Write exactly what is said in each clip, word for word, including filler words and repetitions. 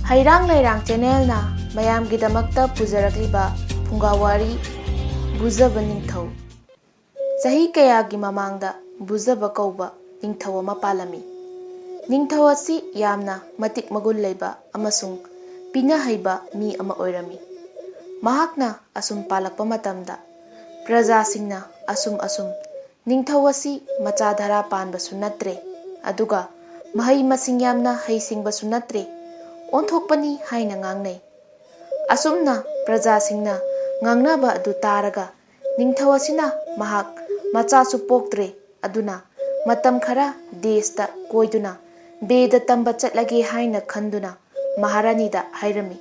ꯍꯩꯔꯥꯡ ꯂꯩꯔꯥꯡ ꯆꯦꯅꯦꯜꯅ ꯃꯌꯥꯝꯒꯤꯗꯃꯛꯇ ꯄꯨꯖꯔꯛꯂꯤꯕ ꯐꯨꯡꯒꯥꯋꯥꯔꯤ ꯕꯨꯖꯕ ꯅꯤꯡꯊꯧ꯫ ꯆꯍꯤ ꯀꯌꯥꯒꯤ ꯃꯃꯥꯡꯗ ꯕꯨꯖꯕ ꯀꯧꯕ ꯅꯤꯡꯊꯧ ꯑꯃ ꯄꯥꯜꯂꯝꯃꯤ꯫ ꯅꯤꯡꯊꯧ ꯑꯁꯤ ꯌꯥꯝꯅ ꯃꯇꯤꯛ ꯃꯒꯨꯟ ꯂꯩꯕ ꯑꯃꯁꯨꯡ ꯄꯤꯅ ꯍꯩꯕ ꯃꯤ ꯑꯃ ꯑꯣꯏꯔꯝꯃꯤ꯫ ꯃꯍꯥꯛꯅ ꯑꯁꯨꯝ ꯄꯥꯜꯂꯛꯄ ꯃꯇꯝꯗ ꯄ꯭ꯔꯖꯥꯁꯤꯡꯅ ꯑꯁꯨꯝ ꯑꯁꯨꯝ ꯅꯤꯡꯊꯧ ꯑꯁꯤ ꯃꯆꯥ ꯙꯔꯥ ꯄꯥꯟꯕꯁꯨ ꯅꯠꯇ꯭ꯔꯦ, ꯑꯗꯨꯒ ꯃꯍꯩ ꯃꯁꯤꯡ ꯌꯥꯝꯅ ꯍꯩꯁꯤꯡꯕꯁꯨ ꯅꯠꯇ꯭ꯔꯦ, ꯑꯣꯟꯊꯣꯛꯄꯅꯤ ꯍꯥꯏꯅ ꯉꯥꯡꯅꯩ꯫ ꯑꯁꯨꯝꯅ ꯄ꯭ꯔꯖꯥꯁꯤꯡꯅ ꯉꯥꯡꯅꯕ ꯑꯗꯨ ꯇꯥꯔꯒ ꯅꯤꯡꯊꯧ ꯑꯁꯤꯅ ꯃꯍꯥꯛ ꯃꯆꯥꯁꯨ ꯄꯣꯛꯇ꯭ꯔꯦ, ꯑꯗꯨꯅ ꯃꯇꯝ ꯈꯔ ꯗꯦꯁꯇ ꯀꯣꯏꯗꯨꯅ ꯕꯦꯗ ꯇꯝꯕ ꯆꯠꯂꯒꯦ ꯍꯥꯏꯅ ꯈꯟꯗꯨꯅ ꯃꯍꯥꯔꯥꯅꯤꯗ ꯍꯥꯏꯔꯝꯃꯤ,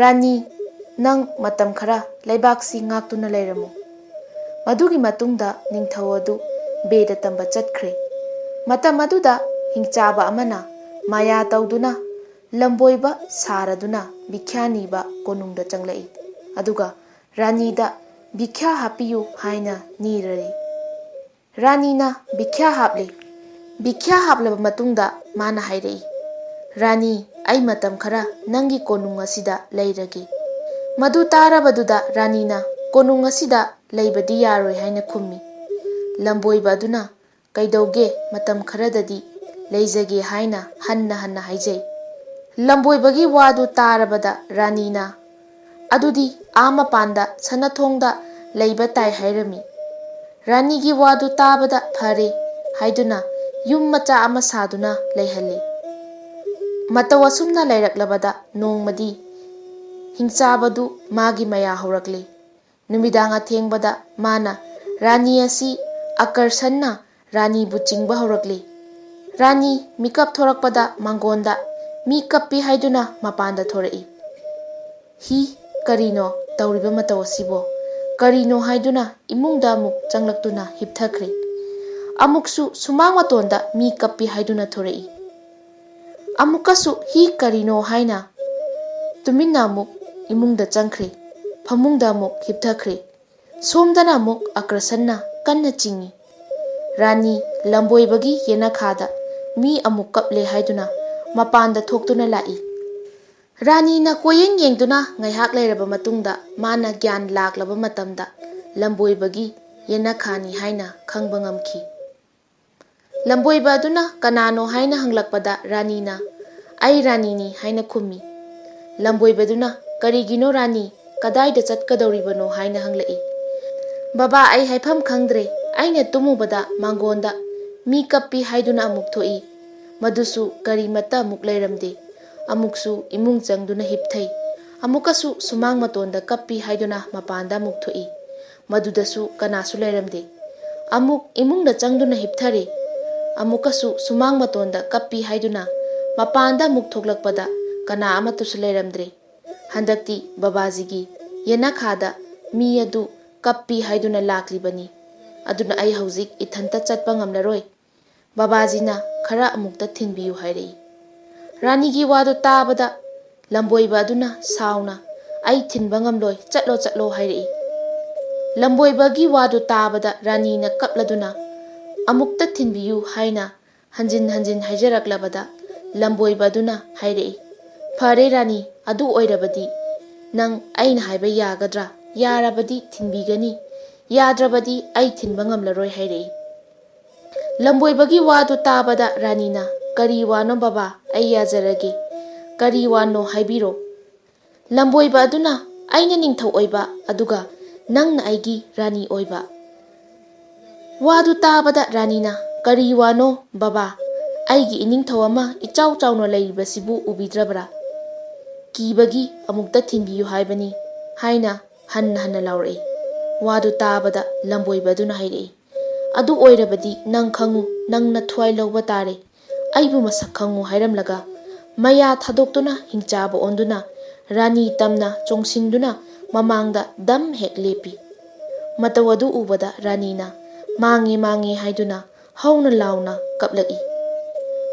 "ꯔꯥꯅꯤ, ꯅꯪ ꯃꯇꯝ ꯈꯔ ꯂꯩꯕꯥꯛꯁꯤ ꯉꯥꯛꯇꯨꯅ ꯂꯩꯔꯝꯃꯨ"꯫ ꯃꯗꯨꯒꯤ ꯃꯇꯨꯡꯗ ꯅꯤꯡꯊꯧ ꯑꯗꯨ ꯕꯦꯗ ꯇꯝꯕ ꯆꯠꯈ꯭ꯔꯦ꯫ ꯃꯇꯝ ꯑꯗꯨꯗ ꯍꯤꯡꯆꯥꯕ ꯑꯃꯅ ꯃꯥꯌꯥ ꯇꯧꯗꯨꯅ ꯂꯝꯕꯣꯏꯕ ꯁꯥꯔꯗꯨꯅ ꯚꯤꯈ꯭ꯌꯥ ꯅꯤꯕ ꯀꯣꯅꯨꯡꯗ ꯆꯪꯂꯛꯏ꯫ ꯑꯗꯨꯒ ꯔꯥꯅꯤꯗ ꯚꯤꯈ꯭ꯌꯥ ꯍꯥꯞꯄꯤꯌꯨ ꯍꯥꯏꯅ ꯅꯤꯔꯔꯤ꯫ ꯔꯥꯅꯤꯅ ꯚꯤꯈ꯭ꯌꯥ ꯍꯥꯞꯂꯦ꯫ ꯚꯤꯈ꯭ꯌꯥ ꯍꯥꯞꯂꯕ ꯃꯇꯨꯡꯗ ꯃꯥꯅ ꯍꯥꯏꯔꯛꯏ, "ꯔꯥꯅꯤ, ꯑꯩ ꯃꯇꯝ ꯈꯔ ꯅꯪꯒꯤ ꯀꯣꯅꯨꯡ ꯑꯁꯤꯗ ꯂꯩꯔꯒꯦ"꯫ ꯃꯗꯨ ꯇꯥꯔꯕꯗꯨꯗ ꯔꯥꯅꯤꯅ, "ꯀꯣꯅꯨꯡ ꯑꯁꯤꯗ ꯂꯩꯕꯗꯤ ꯌꯥꯔꯣꯏ" ꯍꯥꯏꯅ ꯈꯨꯝꯃꯤ꯫ ꯂꯝꯕꯣꯏꯕ ꯑꯗꯨꯅ, "ꯀꯩꯗꯧꯒꯦ, ꯃꯇꯝ ꯈꯔꯗꯗꯤ ꯂꯩꯖꯒꯦ" ꯍꯥꯏꯅ ꯍꯟꯅ ꯍꯟꯅ ꯍꯥꯏꯖꯩ꯫ ꯂꯝꯕꯣꯏꯕꯒꯤ ꯋꯥꯗꯨ ꯇꯥꯔꯕꯗ ꯔꯥꯅꯤꯅ, "ꯑꯗꯨꯗꯤ ꯑꯥ ꯃꯄꯥꯟꯗ ꯁꯅꯥꯊꯣꯡꯗ ꯂꯩꯕ ꯇꯥꯏ" ꯍꯥꯏꯔꯝꯃꯤ꯫ ꯔꯥꯅꯤꯒꯤ ꯋꯥꯗꯨ ꯇꯥꯕꯗ "ꯐꯔꯦ" ꯍꯥꯏꯗꯨꯅ ꯌꯨꯝ ꯃꯆꯥ ꯑꯃ ꯁꯥꯗꯨꯅ ꯂꯩꯍꯜꯂꯤ꯫ ꯃꯇꯧ ꯑꯁꯨꯝꯅ ꯂꯩꯔꯛꯂꯕꯗ ꯅꯣꯡꯃꯗꯤ ꯍꯤꯡꯆꯥꯕꯗꯨ ꯃꯥꯒꯤ ꯃꯌꯥ ꯍꯧꯔꯛꯂꯤ꯫ ꯅꯨꯃꯤꯗꯥꯡ ꯑꯊꯦꯡꯕꯗ ꯃꯥꯅ ꯔꯥꯅꯤ ꯑꯁꯤ ꯑꯀꯔꯁꯟꯅ ꯔꯥꯅꯤꯕꯨ ꯆꯤꯡꯕ ꯍꯧꯔꯛꯂꯤ꯫ ꯔꯥꯅꯤ ꯃꯤꯀꯞ ꯊꯣꯔꯛꯄꯗ ꯃꯥꯡꯒꯣꯟꯗ ꯃꯤ ꯀꯞꯄꯤ ꯍꯥꯏꯗꯨꯅ ꯃꯄꯥꯟꯗ ꯊꯣꯔꯛꯏ꯫ "ꯍꯤ, ꯀꯔꯤꯅꯣ ꯇꯧꯔꯤꯕ ꯃꯇꯧ ꯑꯁꯤꯕꯣ? ꯀꯔꯤꯅꯣ?" ꯍꯥꯏꯗꯨꯅ ꯏꯃꯨꯡꯗ ꯑꯃꯨꯛ ꯆꯪꯂꯛꯇꯨꯅ ꯍꯤꯞꯊꯈ꯭ꯔꯦ꯫ ꯑꯃꯨꯛꯁꯨ ꯁꯨꯃꯥꯡ ꯃꯇꯣꯟꯗ ꯃꯤ ꯀꯞꯄꯤ ꯍꯥꯏꯗꯨꯅ ꯊꯣꯔꯛꯏ꯫ ꯑꯃꯨꯛꯀꯁꯨ "ꯍꯤ, ꯀꯔꯤꯅꯣ?" ꯍꯥꯏꯅ ꯇꯨꯃꯤꯟꯅ ꯑꯃꯨꯛ ꯏꯃꯨꯡꯗ ꯆꯪꯈ꯭ꯔꯦ꯫ ꯐꯃꯨꯡꯗ ꯑꯃꯨꯛ ꯍꯤꯞꯊꯈ꯭ꯔꯦ꯫ ꯁꯣꯝꯗꯅ ꯑꯃꯨꯛ ꯑꯀ꯭ꯔꯁꯟꯅ ꯀꯟꯅ ꯆꯤꯡꯏ꯫ ꯔꯥꯅꯤ ꯂꯝꯕꯣꯏꯕꯒꯤ ꯌꯦꯅꯈꯥꯗ ꯃꯤ ꯑꯃꯨꯛ ꯀꯞꯂꯦ ꯍꯥꯏꯗꯨꯅ ꯃꯄꯥꯟꯗ ꯊꯣꯛꯇꯨꯅ ꯂꯥꯛꯏ꯫ ꯔꯥꯅꯤꯅ ꯀꯣꯏꯌꯦꯡ ꯌꯦꯡꯗꯨꯅ ꯉꯥꯏꯍꯥꯛ ꯂꯩꯔꯕ ꯃꯇꯨꯡꯗ ꯃꯥꯅ ꯒ꯭ꯌꯥꯟ ꯂꯥꯛꯂꯕ ꯃꯇꯝꯗ ꯂꯝꯕꯣꯏꯕꯒꯤ ꯌꯦꯅꯈꯥꯅꯤ ꯍꯥꯏꯅ ꯈꯪꯕ ꯉꯝꯈꯤ꯫ ꯂꯝꯕꯣꯏꯕ ꯑꯗꯨꯅ ꯀꯅꯥꯅꯣ ꯍꯥꯏꯅ ꯍꯪꯂꯛꯄꯗ ꯔꯥꯅꯤꯅ "ꯑꯩ ꯔꯥꯅꯤꯅꯤ" ꯍꯥꯏꯅ ꯈꯨꯝꯃꯤ꯫ ꯂꯝꯕꯣꯏꯕꯗꯨꯅ "ꯀꯔꯤꯒꯤꯅꯣ ꯔꯥꯅꯤ, ꯀꯗꯥꯏꯗ ꯆꯠꯀꯗꯧꯔꯤꯕꯅꯣ?" ꯍꯥꯏꯅ ꯍꯪꯂꯛꯏ꯫ "ꯕꯕꯥ, ꯑꯩ ꯍꯥꯏꯐꯝ ꯈꯪꯗ꯭ꯔꯦ꯫ ꯑꯩꯅ ꯇꯨꯝꯃꯨꯕꯗ ꯃꯥꯡꯒꯣꯟꯗ ꯃꯤ ꯀꯞꯄꯤ ꯍꯥꯏꯗꯨꯅ ꯑꯃꯨꯛ ꯊꯣꯛꯏ꯫ ꯃꯗꯨꯁꯨ ꯀꯔꯤꯃꯠꯇ ꯑꯃꯨꯛ ꯂꯩꯔꯝꯗꯦ꯫ ꯑꯃꯨꯛꯁꯨ ꯏꯃꯨꯡ ꯆꯪꯗꯨꯅ ꯍꯤꯞꯊꯩ꯫ ꯑꯃꯨꯛꯀꯁꯨ ꯁꯨꯃꯥꯡ ꯃꯇꯣꯟꯗ ꯀꯞꯄꯤ ꯍꯥꯏꯗꯨꯅ ꯃꯄꯥꯟꯗ ꯑꯃꯨꯛ ꯊꯣꯛꯏ꯫ ꯃꯗꯨꯗꯁꯨ ꯀꯅꯥꯁꯨ ꯂꯩꯔꯝꯗꯦ꯫ ꯑꯃꯨꯛ ꯏꯃꯨꯡꯗ ꯆꯪꯗꯨꯅ ꯍꯤꯞꯊꯔꯦ꯫ ꯑꯃꯨꯛꯀꯁꯨ ꯁꯨꯃꯥꯡ ꯃꯇꯣꯟꯗ ꯀꯞꯄꯤ ꯍꯥꯏꯗꯨꯅ ꯃꯄꯥꯟꯗ ꯑꯃꯨꯛ ꯊꯣꯛꯂꯛꯄꯗ ꯀꯅꯥ ꯑꯃꯠꯇꯁꯨ ꯂꯩꯔꯝꯗ꯭ꯔꯦ꯫ ꯍꯟꯗꯛꯇꯤ ꯕꯕꯥꯖꯤꯒꯤ ꯌꯦꯅꯈꯥꯗ ꯃꯤ ꯑꯗꯨ ꯀꯞꯄꯤ ꯍꯥꯏꯗꯨꯅ ꯂꯥꯛꯂꯤꯕꯅꯤ꯫ ꯑꯗꯨꯅ ꯑꯩ ꯍꯧꯖꯤꯛ ꯏꯊꯟꯇ ꯆꯠꯄ ꯉꯝꯂꯔꯣꯏ꯫ ꯕꯕꯥꯖꯤꯅ ꯈꯔ ꯑꯃꯨꯛꯇ ꯊꯤꯟꯕꯤꯌꯨ" ꯍꯥꯏꯔꯛꯏ꯫ ꯔꯥꯅꯤꯒꯤ ꯋꯥꯗꯨ ꯇꯥꯕꯗ ꯂꯝꯕꯣꯏꯕ ꯑꯗꯨꯅ ꯁꯥꯎꯅ "ꯑꯩ ꯊꯤꯟꯕ ꯉꯝꯂꯣꯏ, ꯆꯠꯂꯣ, ꯆꯠꯂꯣ" ꯍꯥꯏꯔꯛꯏ꯫ ꯂꯝꯕꯣꯏꯕꯒꯤ ꯋꯥꯗꯨ ꯇꯥꯕꯗ ꯔꯥꯅꯤꯅ ꯀꯞꯂꯗꯨꯅ "ꯑꯃꯨꯛꯇ ꯊꯤꯟꯕꯤꯌꯨ" ꯍꯥꯏꯅ ꯍꯟꯖꯤꯟ ꯍꯟꯖꯤꯟ ꯍꯥꯏꯖꯔꯛꯂꯕꯗ ꯂꯝꯕꯣꯏꯕ ꯑꯗꯨꯅ ꯍꯥꯏꯔꯛꯏ, "ꯐꯔꯦ ꯔꯥꯅꯤ, ꯑꯗꯨ ꯑꯣꯏꯔꯕꯗꯤ ꯅꯪ ꯑꯩꯅ ꯍꯥꯏꯕ ꯌꯥꯒꯗ꯭ꯔꯥ? ꯌꯥꯔꯕꯗꯤ ꯊꯤꯟꯕꯤꯒꯅꯤ, ꯌꯥꯗ꯭ꯔꯕꯗꯤ ꯑꯩ ꯊꯤꯟꯕ ꯉꯝꯂꯔꯣꯏ" ꯍꯥꯏꯔꯛꯏ꯫ ꯂꯝꯕꯣꯏꯕꯒꯤ ꯋꯥꯗꯨ ꯇꯥꯕꯗ ꯔꯥꯅꯤꯅ, "ꯀꯔꯤ ꯋꯥꯅꯣ ꯕꯕꯥ? ꯑꯩ ꯌꯥꯖꯔꯒꯦ꯫ ꯀꯔꯤ ꯋꯥꯅꯣ ꯍꯥꯏꯕꯤꯔꯣ?" ꯂꯝꯕꯣꯏꯕ ꯑꯗꯨꯅ, "ꯑꯩꯅ ꯅꯤꯡꯊꯧ ꯑꯣꯏꯕ, ꯑꯗꯨꯒ ꯅꯪꯅ ꯑꯩꯒꯤ ꯔꯥꯅꯤ ꯑꯣꯏꯕ"꯫ ꯋꯥꯗꯨ ꯇꯥꯕꯗ ꯔꯥꯅꯤꯅ, "ꯀꯔꯤ ꯋꯥꯅꯣ ꯕꯕꯥ? ꯑꯩꯒꯤ ꯏꯅꯤꯡꯊꯧ ꯑꯃ ꯏꯆꯥꯎ ꯆꯥꯎꯅ ꯂꯩꯔꯤꯕꯁꯤꯕꯨ ꯎꯕꯤꯗ꯭ꯔꯕ꯭ꯔꯥ? ꯀꯤꯕꯒꯤ ꯑꯃꯨꯛꯇ ꯊꯤꯟꯕꯤꯌꯨ ꯍꯥꯏꯕꯅꯤ" ꯍꯥꯏꯅ ꯍꯟꯅ ꯍꯟꯅ ꯂꯥꯎꯔꯛꯏ꯫ ꯋꯥꯗꯨ ꯇꯥꯕꯗ ꯂꯝꯕꯣꯏꯕ ꯑꯗꯨꯅ ꯍꯥꯏꯔꯛꯏ, "ꯑꯗꯨ ꯑꯣꯏꯔꯕꯗꯤ ꯅꯪ ꯈꯪꯉꯨ, ꯅꯪ ꯅꯊ꯭ꯋꯥꯏ ꯂꯧꯕ ꯇꯥꯔꯦ꯫ ꯑꯩꯕꯨ ꯃꯁꯛ ꯈꯪꯉꯨ" ꯍꯥꯏꯔꯝꯂꯒ ꯃꯌꯥ ꯊꯥꯗꯣꯛꯇꯨꯅ ꯍꯤꯡꯆꯥꯕ ꯑꯣꯟꯗꯨꯅ ꯔꯥꯅꯤ ꯇꯝꯅ ꯆꯣꯡꯁꯤꯟꯗꯨꯅ ꯃꯃꯥꯡꯗ ꯗꯝ ꯍꯦꯛ ꯂꯦꯞꯄꯤ꯫ ꯃꯇꯧ ꯑꯗꯨ ꯎꯕꯗ ꯔꯥꯅꯤꯅ "ꯃꯥꯡꯉꯦ, ꯃꯥꯡꯉꯦ" ꯍꯥꯏꯗꯨꯅ ꯍꯧꯅ ꯂꯥꯎꯅ ꯀꯞꯂꯛꯏ꯫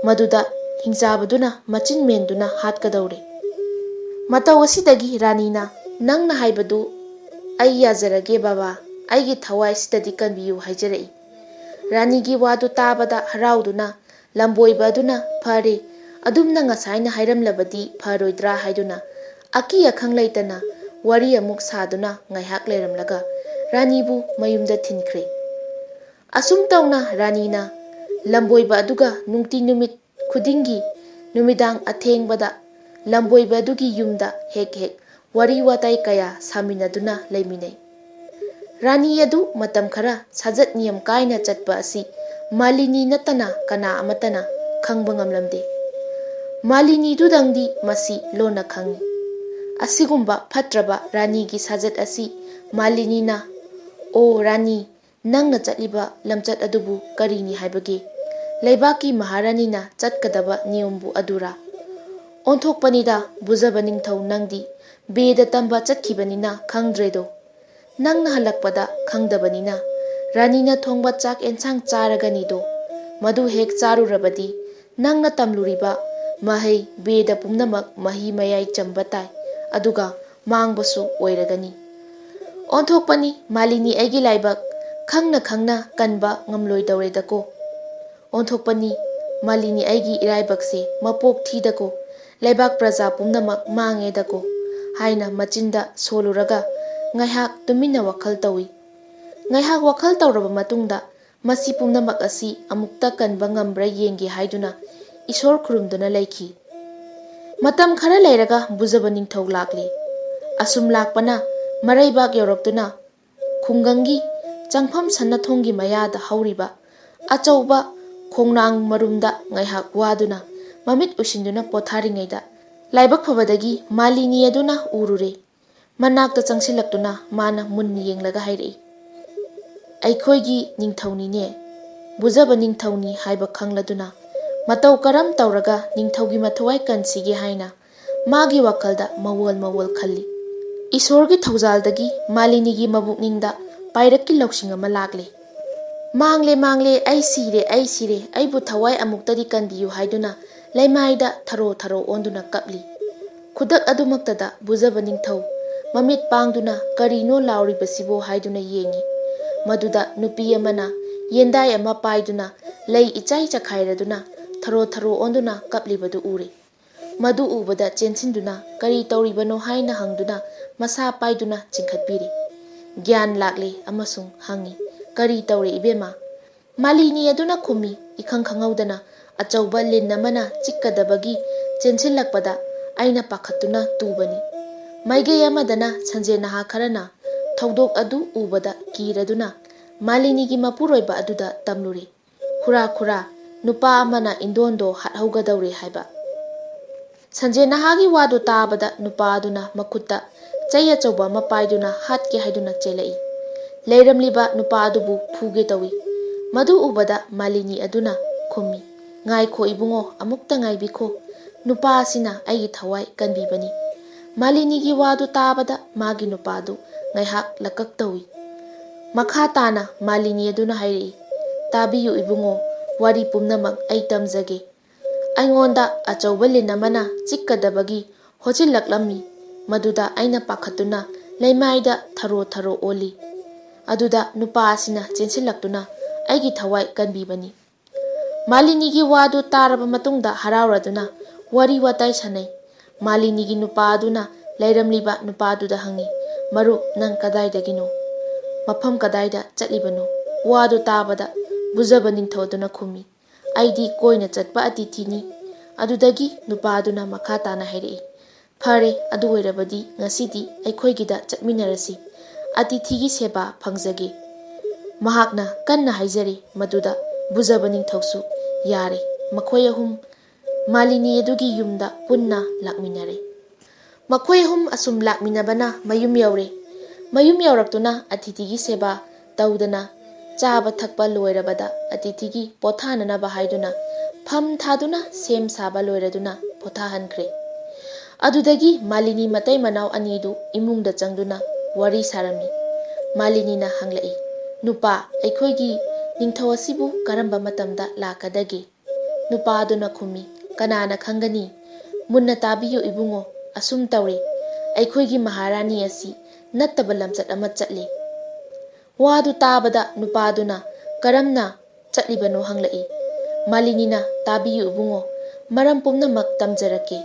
ꯃꯗꯨꯗ ꯍꯤꯡꯆꯥꯕꯗꯨꯅ ꯃꯆꯤꯟ ꯃꯦꯟꯗꯨꯅ ꯍꯥꯠꯀꯗꯧꯔꯦ꯫ ꯃꯇꯧ ꯑꯁꯤꯗꯒꯤ ꯔꯥꯅꯤꯅ, "ꯅꯪꯅ ꯍꯥꯏꯕꯗꯨ ꯑꯩ ꯌꯥꯖꯔꯒꯦ ꯕꯕꯥ, ꯑꯩꯒꯤ ꯊꯋꯥꯏꯁꯤꯗꯗꯤ ꯀꯟꯕꯤꯌꯨ" ꯍꯥꯏꯖꯔꯛꯏ꯫ ꯔꯥꯅꯤꯒꯤ ꯋꯥꯗꯨ ꯇꯥꯕꯗ ꯍꯔꯥꯎꯗꯨꯅ ꯂꯝꯕꯣꯏꯕ ꯑꯗꯨꯅ "ꯐꯔꯦ, ꯑꯗꯨꯝꯅ ꯉꯁꯥꯏꯅ ꯍꯥꯏꯔꯝꯂꯕꯗꯤ ꯐꯔꯣꯏꯗ꯭ꯔꯥ ꯍꯥꯏꯗꯨꯅ ꯑꯀꯤ ꯑꯈꯪ ꯂꯩꯇꯅ ꯋꯥꯔꯤ ꯑꯃꯨꯛ ꯁꯥꯗꯨꯅ ꯉꯥꯏꯍꯥꯛ ꯂꯩꯔꯝꯂꯒ ꯔꯥꯅꯤꯕꯨ ꯃꯌꯨꯝꯗ ꯊꯤꯟꯈ꯭ꯔꯦ꯫ ꯑꯁꯨꯝ ꯇꯧꯅ ꯔꯥꯅꯤꯅ ꯂꯝꯕꯣꯏꯕ ꯑꯗꯨꯒ ꯅꯨꯡꯇꯤ ꯅꯨꯃꯤꯠ ꯈꯨꯗꯤꯡꯒꯤ ꯅꯨꯃꯤꯗꯥꯡ ꯑꯊꯦꯡꯕꯗ ꯂꯝꯕꯣꯏꯕ ꯑꯗꯨꯒꯤ ꯌꯨꯝꯗ ꯍꯦꯛ ꯍꯦꯛ ꯋꯥꯔꯤ ꯋꯥꯇꯥꯏ ꯀꯌꯥ ꯁꯥꯃꯤꯟꯅꯗꯨꯅ ꯂꯩꯃꯤꯟꯅꯩ꯫ ꯔꯥꯅꯤ ꯑꯗꯨ ꯃꯇꯝ ꯈꯔ ꯁꯥꯖꯠ ꯅꯤꯌꯝ ꯀꯥꯏꯅ ꯆꯠꯄ ꯑꯁꯤ ꯃꯥꯂꯤꯅꯤ ꯅꯠꯇꯅ ꯀꯅꯥ ꯑꯃꯠꯇꯅ ꯈꯪꯕ ꯉꯝꯂꯝꯗꯦ꯫ ꯃꯥꯂꯤꯅꯤꯗꯨꯗꯪꯗꯤ ꯃꯁꯤ ꯂꯣꯟꯅ ꯈꯪꯏ꯫ ꯑꯁꯤꯒꯨꯝꯕ ꯐꯠꯇ꯭ꯔꯕ ꯔꯥꯅꯤꯒꯤ ꯁꯥꯖꯠ ꯑꯁꯤ ꯃꯥꯂꯤꯅꯤꯅ, "ꯑꯣ ꯔꯥꯅꯤ, ꯅꯪꯅ ꯆꯠꯂꯤꯕ ꯂꯝꯆꯠ ꯑꯗꯨꯕꯨ ꯀꯔꯤꯅꯤ ꯍꯥꯏꯕꯒꯦ? ꯂꯩꯕꯥꯛꯀꯤ ꯃꯍꯥꯔꯥꯅꯤꯅ ꯆꯠꯀꯗꯕ ꯅꯤꯌꯣꯝꯕꯨ ꯑꯗꯨꯔꯥ? ꯑꯣꯟꯊꯣꯛꯄꯅꯤꯗ, ꯕꯨꯖꯕ ꯅꯤꯡꯊꯧ, ꯅꯪꯗꯤ ꯕꯦꯗ ꯇꯝꯕ ꯆꯠꯈꯤꯕꯅꯤꯅ ꯈꯪꯗ꯭ꯔꯦꯗꯣ꯫ ꯅꯪꯅ ꯍꯜꯂꯛꯄꯗ ꯈꯪꯗꯕꯅꯤꯅ ꯔꯥꯅꯤꯅ ꯊꯣꯡꯕ ꯆꯥꯛ ꯑꯦꯟꯁꯥꯡ ꯆꯥꯔꯒꯅꯤꯗꯣ꯫ ꯃꯗꯨ ꯍꯦꯛ ꯆꯥꯔꯨꯔꯕꯗꯤ ꯅꯪꯅ ꯇꯝꯂꯨꯔꯤꯕ ꯃꯍꯩ ꯕꯦꯗ ꯄꯨꯝꯅꯃꯛ ꯃꯍꯤ ꯃꯌꯥꯏ ꯆꯝꯕ ꯇꯥꯏ, ꯑꯗꯨꯒ ꯃꯥꯡꯕꯁꯨ ꯑꯣꯏꯔꯒꯅꯤ꯫ ꯑꯣꯟꯊꯣꯛꯄꯅꯤ ꯃꯥꯂꯤꯅꯤ ꯑꯩꯒꯤ ꯂꯥꯏꯕꯛ, ꯈꯪꯅ ꯈꯪꯅ ꯀꯟꯕ ꯉꯝꯂꯣꯏꯗꯧꯔꯦꯗꯀꯣ꯫ ꯑꯣꯟꯊꯣꯛꯄꯅꯤ ꯃꯥꯂꯤꯅꯤ ꯑꯩꯒꯤ ꯏꯔꯥꯏꯕꯛꯁꯦ, ꯃꯄꯣꯛ ꯊꯤꯗꯀꯣ, ꯂꯩꯕꯥꯛ ꯄ꯭ꯔꯖꯥ ꯄꯨꯝꯅꯃꯛ ꯃꯥꯡꯉꯦꯗꯀꯣ" ꯍꯥꯏꯅ ꯃꯆꯤꯟꯗ ꯁꯣꯜꯂꯨꯔꯒ ꯉꯥꯏꯍꯥꯛ ꯇꯨꯃꯤꯟꯅ ꯋꯥꯈꯜ ꯇꯧꯏ꯫ ꯉꯥꯏꯍꯥꯛ ꯋꯥꯈꯜ ꯇꯧꯔꯕ ꯃꯇꯨꯡꯗ ꯃꯁꯤ ꯄꯨꯝꯅꯃꯛ ꯑꯁꯤ ꯑꯃꯨꯛꯇ ꯀꯟꯕ ꯉꯝꯕ꯭ꯔꯥ ꯌꯦꯡꯒꯦ ꯍꯥꯏꯗꯨꯅ ꯏꯁꯣꯔ ꯈꯨꯔꯨꯝꯗꯨꯅ ꯂꯩꯈꯤ꯫ ꯃꯇꯝ ꯈꯔ ꯂꯩꯔꯒ ꯕꯨꯖꯕ ꯅꯤꯡꯊꯧ ꯂꯥꯛꯂꯦ꯫ ꯑꯁꯨꯝ ꯂꯥꯛꯄꯅ ꯃꯔꯩꯕꯥꯛ ꯌꯧꯔꯛꯇꯨꯅ ꯈꯨꯡꯒꯪꯒꯤ ꯆꯪꯐꯝ ꯁꯅꯥꯊꯣꯡꯒꯤ ꯃꯌꯥꯗ ꯍꯧꯔꯤꯕ ꯑꯆꯧꯕ ꯈꯣꯡꯅꯥꯡ ꯃꯔꯨꯝꯗ ꯉꯥꯏꯍꯥꯛ ꯋꯥꯗꯨꯅ ꯃꯃꯤꯠ ꯎꯏꯁꯤꯟꯗꯨꯅ ꯄꯣꯊꯥꯔꯤꯉꯩꯗ ꯂꯥꯏꯕꯛ ꯐꯕꯗꯒꯤ ꯃꯥꯂꯤꯅꯤ ꯑꯗꯨꯅ ꯎꯔꯨꯔꯦ꯫ ꯃꯅꯥꯛꯇ ꯆꯪꯁꯤꯜꯂꯛꯇꯨꯅ ꯃꯥꯅ ꯃꯨꯟꯅ ꯌꯦꯡꯂꯒ ꯍꯥꯏꯔꯛꯏ, "ꯑꯩꯈꯣꯏꯒꯤ ꯅꯤꯡꯊꯧꯅꯤꯅꯦ, ꯕꯨꯖꯕ ꯅꯤꯡꯊꯧꯅꯤ ꯍꯥꯏꯕ ꯈꯪꯂꯗꯨꯅ ꯃꯇꯧ ꯀꯔꯝ ꯇꯧꯔꯒ ꯅꯤꯡꯊꯧꯒꯤ ꯃꯊꯧꯋꯥꯏ ꯀꯟꯁꯤꯒꯦ ꯍꯥꯏꯅ ꯃꯥꯒꯤ ꯋꯥꯈꯜꯗ ꯃꯋꯣꯜ ꯃꯋꯣꯜ ꯈꯜꯂꯤ꯫ ꯏꯁꯣꯔꯒꯤ ꯊꯧꯖꯥꯜꯗꯒꯤ ꯃꯥꯂꯤꯅꯤꯒꯤ ꯃꯕꯨꯛꯅꯤꯡꯗ ꯄꯥꯏꯔꯛꯀꯤ ꯂꯧꯁꯤꯡ ꯑꯃ ꯂꯥꯛꯂꯦ꯫ "ꯃꯥꯡꯂꯦ, ꯃꯥꯡꯂꯦ, ꯑꯩ ꯁꯤꯔꯦ, ꯑꯩ ꯁꯤꯔꯦ, ꯑꯩꯕꯨ ꯊꯋꯥꯏ ꯑꯃꯨꯛꯇꯗꯤ ꯀꯟꯕꯤꯌꯨ" ꯍꯥꯏꯗꯨꯅ ꯂꯩꯃꯥꯏꯗ ꯊꯔꯣ ꯊꯔꯣ ꯑꯣꯟꯗꯨꯅ ꯀꯞꯂꯤ꯫ ꯈꯨꯗꯛ ꯑꯗꯨꯃꯛꯇꯗ ꯕꯨꯖꯕ ꯅꯤꯡꯊꯧ ꯃꯃꯤꯠ ꯄꯥꯡꯗꯨꯅ "ꯀꯔꯤꯅꯣ ꯂꯥꯎꯔꯤꯕꯁꯤꯕꯣ?" ꯍꯥꯏꯗꯨꯅ ꯌꯦꯡꯉꯤ꯫ ꯃꯗꯨꯗ ꯅꯨꯄꯤ ꯑꯃꯅ ꯌꯦꯟꯗꯥꯏ ꯑꯃ ꯄꯥꯏꯗꯨꯅ ꯂꯩ ꯏꯆꯥꯏ ꯆꯈꯥꯏꯔꯗꯨꯅ ꯊꯔꯣ ꯊꯔꯣ ꯑꯣꯟꯗꯨꯅ ꯀꯞꯂꯤꯕꯗꯨ ꯎꯔꯦ꯫ ꯃꯗꯨ ꯎꯕꯗ ꯆꯦꯟꯁꯤꯟꯗꯨꯅ ꯀꯔꯤ ꯇꯧꯔꯤꯕꯅꯣ ꯍꯥꯏꯅ ꯍꯪꯗꯨꯅ ꯃꯁꯥ ꯄꯥꯏꯗꯨꯅ ꯆꯤꯡꯈꯠꯄꯤꯔꯦ꯫ ꯒ꯭ꯌꯥꯟ ꯂꯥꯛꯂꯦ ꯑꯃꯁꯨꯡ ꯍꯪꯉꯤ, "ꯀꯔꯤ ꯇꯧꯔꯦ ꯏꯕꯦꯝꯃ?" ꯃꯥꯂꯤꯅꯤ ꯑꯗꯨꯅ ꯈꯨꯝꯃꯤ, ꯏꯈꯪ ꯈꯪꯍꯧꯗꯅ ꯑꯆꯧꯕ ꯂꯤꯟ ꯑꯃꯅ ꯆꯤꯛꯀꯗꯕꯒꯤ ꯆꯦꯟꯁꯤꯜꯂꯛꯄꯗ ꯑꯩꯅ ꯄꯥꯈꯠꯇꯨꯅ ꯇꯨꯕꯅꯤ꯫ ꯃꯥꯏꯀꯩ ꯑꯃꯗꯅ ꯁꯟꯖꯦꯟ ꯅꯍꯥ ꯈꯔꯅ ꯊꯧꯗꯣꯛ ꯑꯗꯨ ꯎꯕꯗ ꯀꯤꯔꯗꯨꯅ ꯃꯥꯂꯤꯅꯤꯒꯤ ꯃꯄꯨꯔꯣꯏꯕ ꯑꯗꯨꯗ ꯇꯝꯂꯨꯔꯦ, "ꯈꯨꯔꯥ ꯈꯨꯔꯥ, ꯅꯨꯄꯥ ꯑꯃꯅ ꯏꯟꯗꯣꯟꯗꯣ ꯍꯥꯠꯍꯧꯒꯗꯧꯔꯦ" ꯍꯥꯏꯕ꯫ ꯁꯟꯖꯦꯟ ꯅꯍꯥꯒꯤ ꯋꯥꯗꯨ ꯇꯥꯕꯗ ꯅꯨꯄꯥ ꯑꯗꯨꯅ ꯃꯈꯨꯠꯇ ꯆꯩ ꯑꯆꯧꯕ ꯑꯃ ꯄꯥꯏꯗꯨꯅ ꯍꯥꯠꯀꯦ ꯍꯥꯏꯗꯨꯅ ꯆꯦꯜꯂꯛꯏ꯫ ꯂꯩꯔꯝꯂꯤꯕ ꯅꯨꯄꯥ ꯑꯗꯨꯕꯨ ꯐꯨꯒꯦ ꯇꯧꯏ꯫ ꯃꯗꯨ ꯎꯕꯗ ꯃꯥꯂꯤꯅꯤ ꯑꯗꯨꯅ ꯈꯨꯝꯃꯤ, "ꯉꯥꯏꯈꯣ ꯏꯕꯨꯡꯉꯣ, ꯑꯃꯨꯛꯇ ꯉꯥꯏꯕꯤꯈꯣ꯫ ꯅꯨꯄꯥ ꯑꯁꯤꯅ ꯑꯩꯒꯤ ꯊꯋꯥꯏ ꯀꯟꯕꯤꯕꯅꯤ꯫" ꯃꯥꯂꯤꯅꯤꯒꯤ ꯋꯥꯗꯨ ꯇꯥꯕꯗ ꯃꯥꯒꯤ ꯅꯨꯄꯥꯗꯨ ꯉꯥꯏꯍꯥꯛ ꯂꯀꯛ ꯇꯧꯏ꯫ ꯃꯈꯥ ꯇꯥꯅ ꯃꯥꯂꯤꯅꯤ ꯑꯗꯨꯅ ꯍꯥꯏꯔꯛꯏ, "ꯇꯥꯕꯤꯌꯨ ꯏꯕꯨꯡꯉꯣ, ꯋꯥꯔꯤ ꯄꯨꯝꯅꯃꯛ ꯑꯩ ꯇꯝꯖꯒꯦ꯫ ꯑꯩꯉꯣꯟꯗ ꯑꯆꯧꯕ ꯂꯤꯟ ꯑꯃꯅ ꯆꯤꯛꯀꯗꯕꯒꯤ ꯍꯣꯠꯆꯤꯜꯂꯛꯂꯝꯃꯤ꯫ ꯃꯗꯨꯗ ꯑꯩꯅ ꯄꯥꯈꯠꯇꯨꯅ ꯂꯩꯃꯥꯏꯗ ꯊꯔꯣ ꯊꯔꯣ ꯑꯣꯜꯂꯤ꯫ ꯑꯗꯨꯗ ꯅꯨꯄꯥ ꯑꯁꯤꯅ ꯆꯦꯟꯁꯤꯜꯂꯛꯇꯨꯅ ꯑꯩꯒꯤ ꯊꯋꯥꯏ ꯀꯟꯕꯤꯕꯅꯤ꯫" ꯃꯥꯂꯤꯅꯤꯒꯤ ꯋꯥꯗꯨ ꯇꯥꯔꯕ ꯃꯇꯨꯡꯗ ꯍꯔꯥꯎꯔꯗꯨꯅ ꯋꯥꯔꯤ ꯋꯥꯇꯥꯏ ꯁꯥꯟꯅꯩ꯫ ꯃꯥꯂꯤꯅꯤꯒꯤ ꯅꯨꯄꯥ ꯑꯗꯨꯅ ꯂꯩꯔꯝꯂꯤꯕ ꯅꯨꯄꯥꯗꯨꯗ ꯍꯪꯉꯤ, "ꯃꯔꯨꯞ, ꯅꯪ ꯀꯗꯥꯏꯗꯒꯤꯅꯣ? ꯃꯐꯝ ꯀꯗꯥꯏꯗ ꯆꯠꯂꯤꯕꯅꯣ?" ꯋꯥꯗꯨ ꯇꯥꯕꯗ ꯕꯨꯖꯕ ꯅꯤꯡꯊꯧ ꯑꯗꯨꯅ ꯈꯨꯝꯃꯤ, "ꯑꯩꯗꯤ ꯀꯣꯏꯅ ꯆꯠꯄ ꯑꯇꯤꯊꯤꯅꯤ꯫" ꯑꯗꯨꯗꯒꯤ ꯅꯨꯄꯥꯗꯨꯅ ꯃꯈꯥ ꯇꯥꯅ ꯍꯥꯏꯔꯛꯏ, "ꯐꯔꯦ, ꯑꯗꯨ ꯑꯣꯏꯔꯕꯗꯤ ꯉꯁꯤꯗꯤ ꯑꯩꯈꯣꯏꯒꯤꯗ ꯆꯠꯃꯤꯟꯅꯔꯁꯤ꯫ ꯑꯇꯤꯊꯤꯒꯤ ꯁꯦꯕꯥ ꯐꯪꯖꯒꯦ꯫" ꯃꯍꯥꯛꯅ ꯀꯟꯅ ꯍꯥꯏꯖꯔꯤ꯫ ꯃꯗꯨꯗ ꯕꯨꯖꯕ ꯅꯤꯡꯊꯧꯁꯨ ꯌꯥꯔꯦ꯫ ꯃꯈꯣꯏ ꯑꯍꯨꯝ ꯃꯥꯂꯤꯅꯤ ꯑꯗꯨꯒꯤ ꯌꯨꯝꯗ ꯄꯨꯟꯅ ꯂꯥꯛꯃꯤꯟꯅꯔꯦ꯫ ꯃꯈꯣꯏ ꯑꯍꯨꯝ ꯑꯁꯨꯝ ꯂꯥꯛꯃꯤꯟꯅꯕꯅ ꯃꯌꯨꯝ ꯌꯧꯔꯦ꯫ ꯃꯌꯨꯝ ꯌꯧꯔꯛꯇꯨꯅ ꯑꯇꯤꯊꯤꯒꯤ ꯁꯦꯕꯥ ꯇꯧꯗꯅ ꯆꯥꯕ ꯊꯛꯄ ꯂꯣꯏꯔꯕꯗ ꯑꯇꯤꯊꯤꯒꯤ ꯄꯣꯊꯥꯅꯅꯕ ꯍꯥꯏꯗꯨꯅ ꯐꯝ ꯊꯥꯗꯨꯅ ꯁꯦꯝ ꯁꯥꯕ ꯂꯣꯏꯔꯗꯨꯅ ꯄꯣꯊꯥꯍꯟꯈ꯭ꯔꯦ꯫ ꯑꯗꯨꯗꯒꯤ ꯃꯥꯂꯤꯅꯤ ꯃꯇꯩ ꯃꯅꯥꯎ ꯑꯅꯤꯗꯨ ꯏꯃꯨꯡꯗ ꯆꯪꯗꯨꯅ ꯋꯥꯔꯤ ꯁꯥꯔꯝꯃꯤ꯫ ꯃꯥꯂꯤꯅꯤꯅ ꯍꯪꯂꯛꯏ, "ꯅꯨꯄꯥ, ꯑꯩꯈꯣꯏꯒꯤ ꯅꯤꯡꯊꯧ ꯑꯁꯤꯕꯨ ꯀꯔꯝꯕ ꯃꯇꯝꯗ ꯂꯥꯛꯀꯗꯒꯦ?" ꯅꯨꯄꯥ ꯑꯗꯨꯅ ꯈꯨꯝꯃꯤ, "ꯀꯅꯥꯅ ꯈꯪꯒꯅꯤ? ꯃꯨꯟꯅ ꯇꯥꯕꯤꯌꯨ ꯏꯕꯨꯡꯉꯣ, ꯑꯁꯨꯝ ꯇꯧꯔꯦ꯫ ꯑꯩꯈꯣꯏꯒꯤ ꯃꯍꯥꯔꯥꯅꯤ ꯑꯁꯤ ꯅꯠꯇꯕ ꯂꯝꯆꯠ ꯑꯃ ꯆꯠꯂꯦ꯫" ꯋꯥꯗꯨ ꯇꯥꯕꯗ ꯅꯨꯄꯥꯗꯨꯅ ꯀꯔꯝꯅ ꯆꯠꯂꯤꯕꯅꯣ ꯍꯪꯂꯛꯏ꯫ ꯃꯥꯂꯤꯅꯤꯅ, "ꯇꯥꯕꯤꯌꯨ ꯏꯕꯨꯡꯉꯣ, ꯃꯔꯝ ꯄꯨꯝꯅꯃꯛ ꯇꯝꯖꯔꯛꯀꯦ"꯫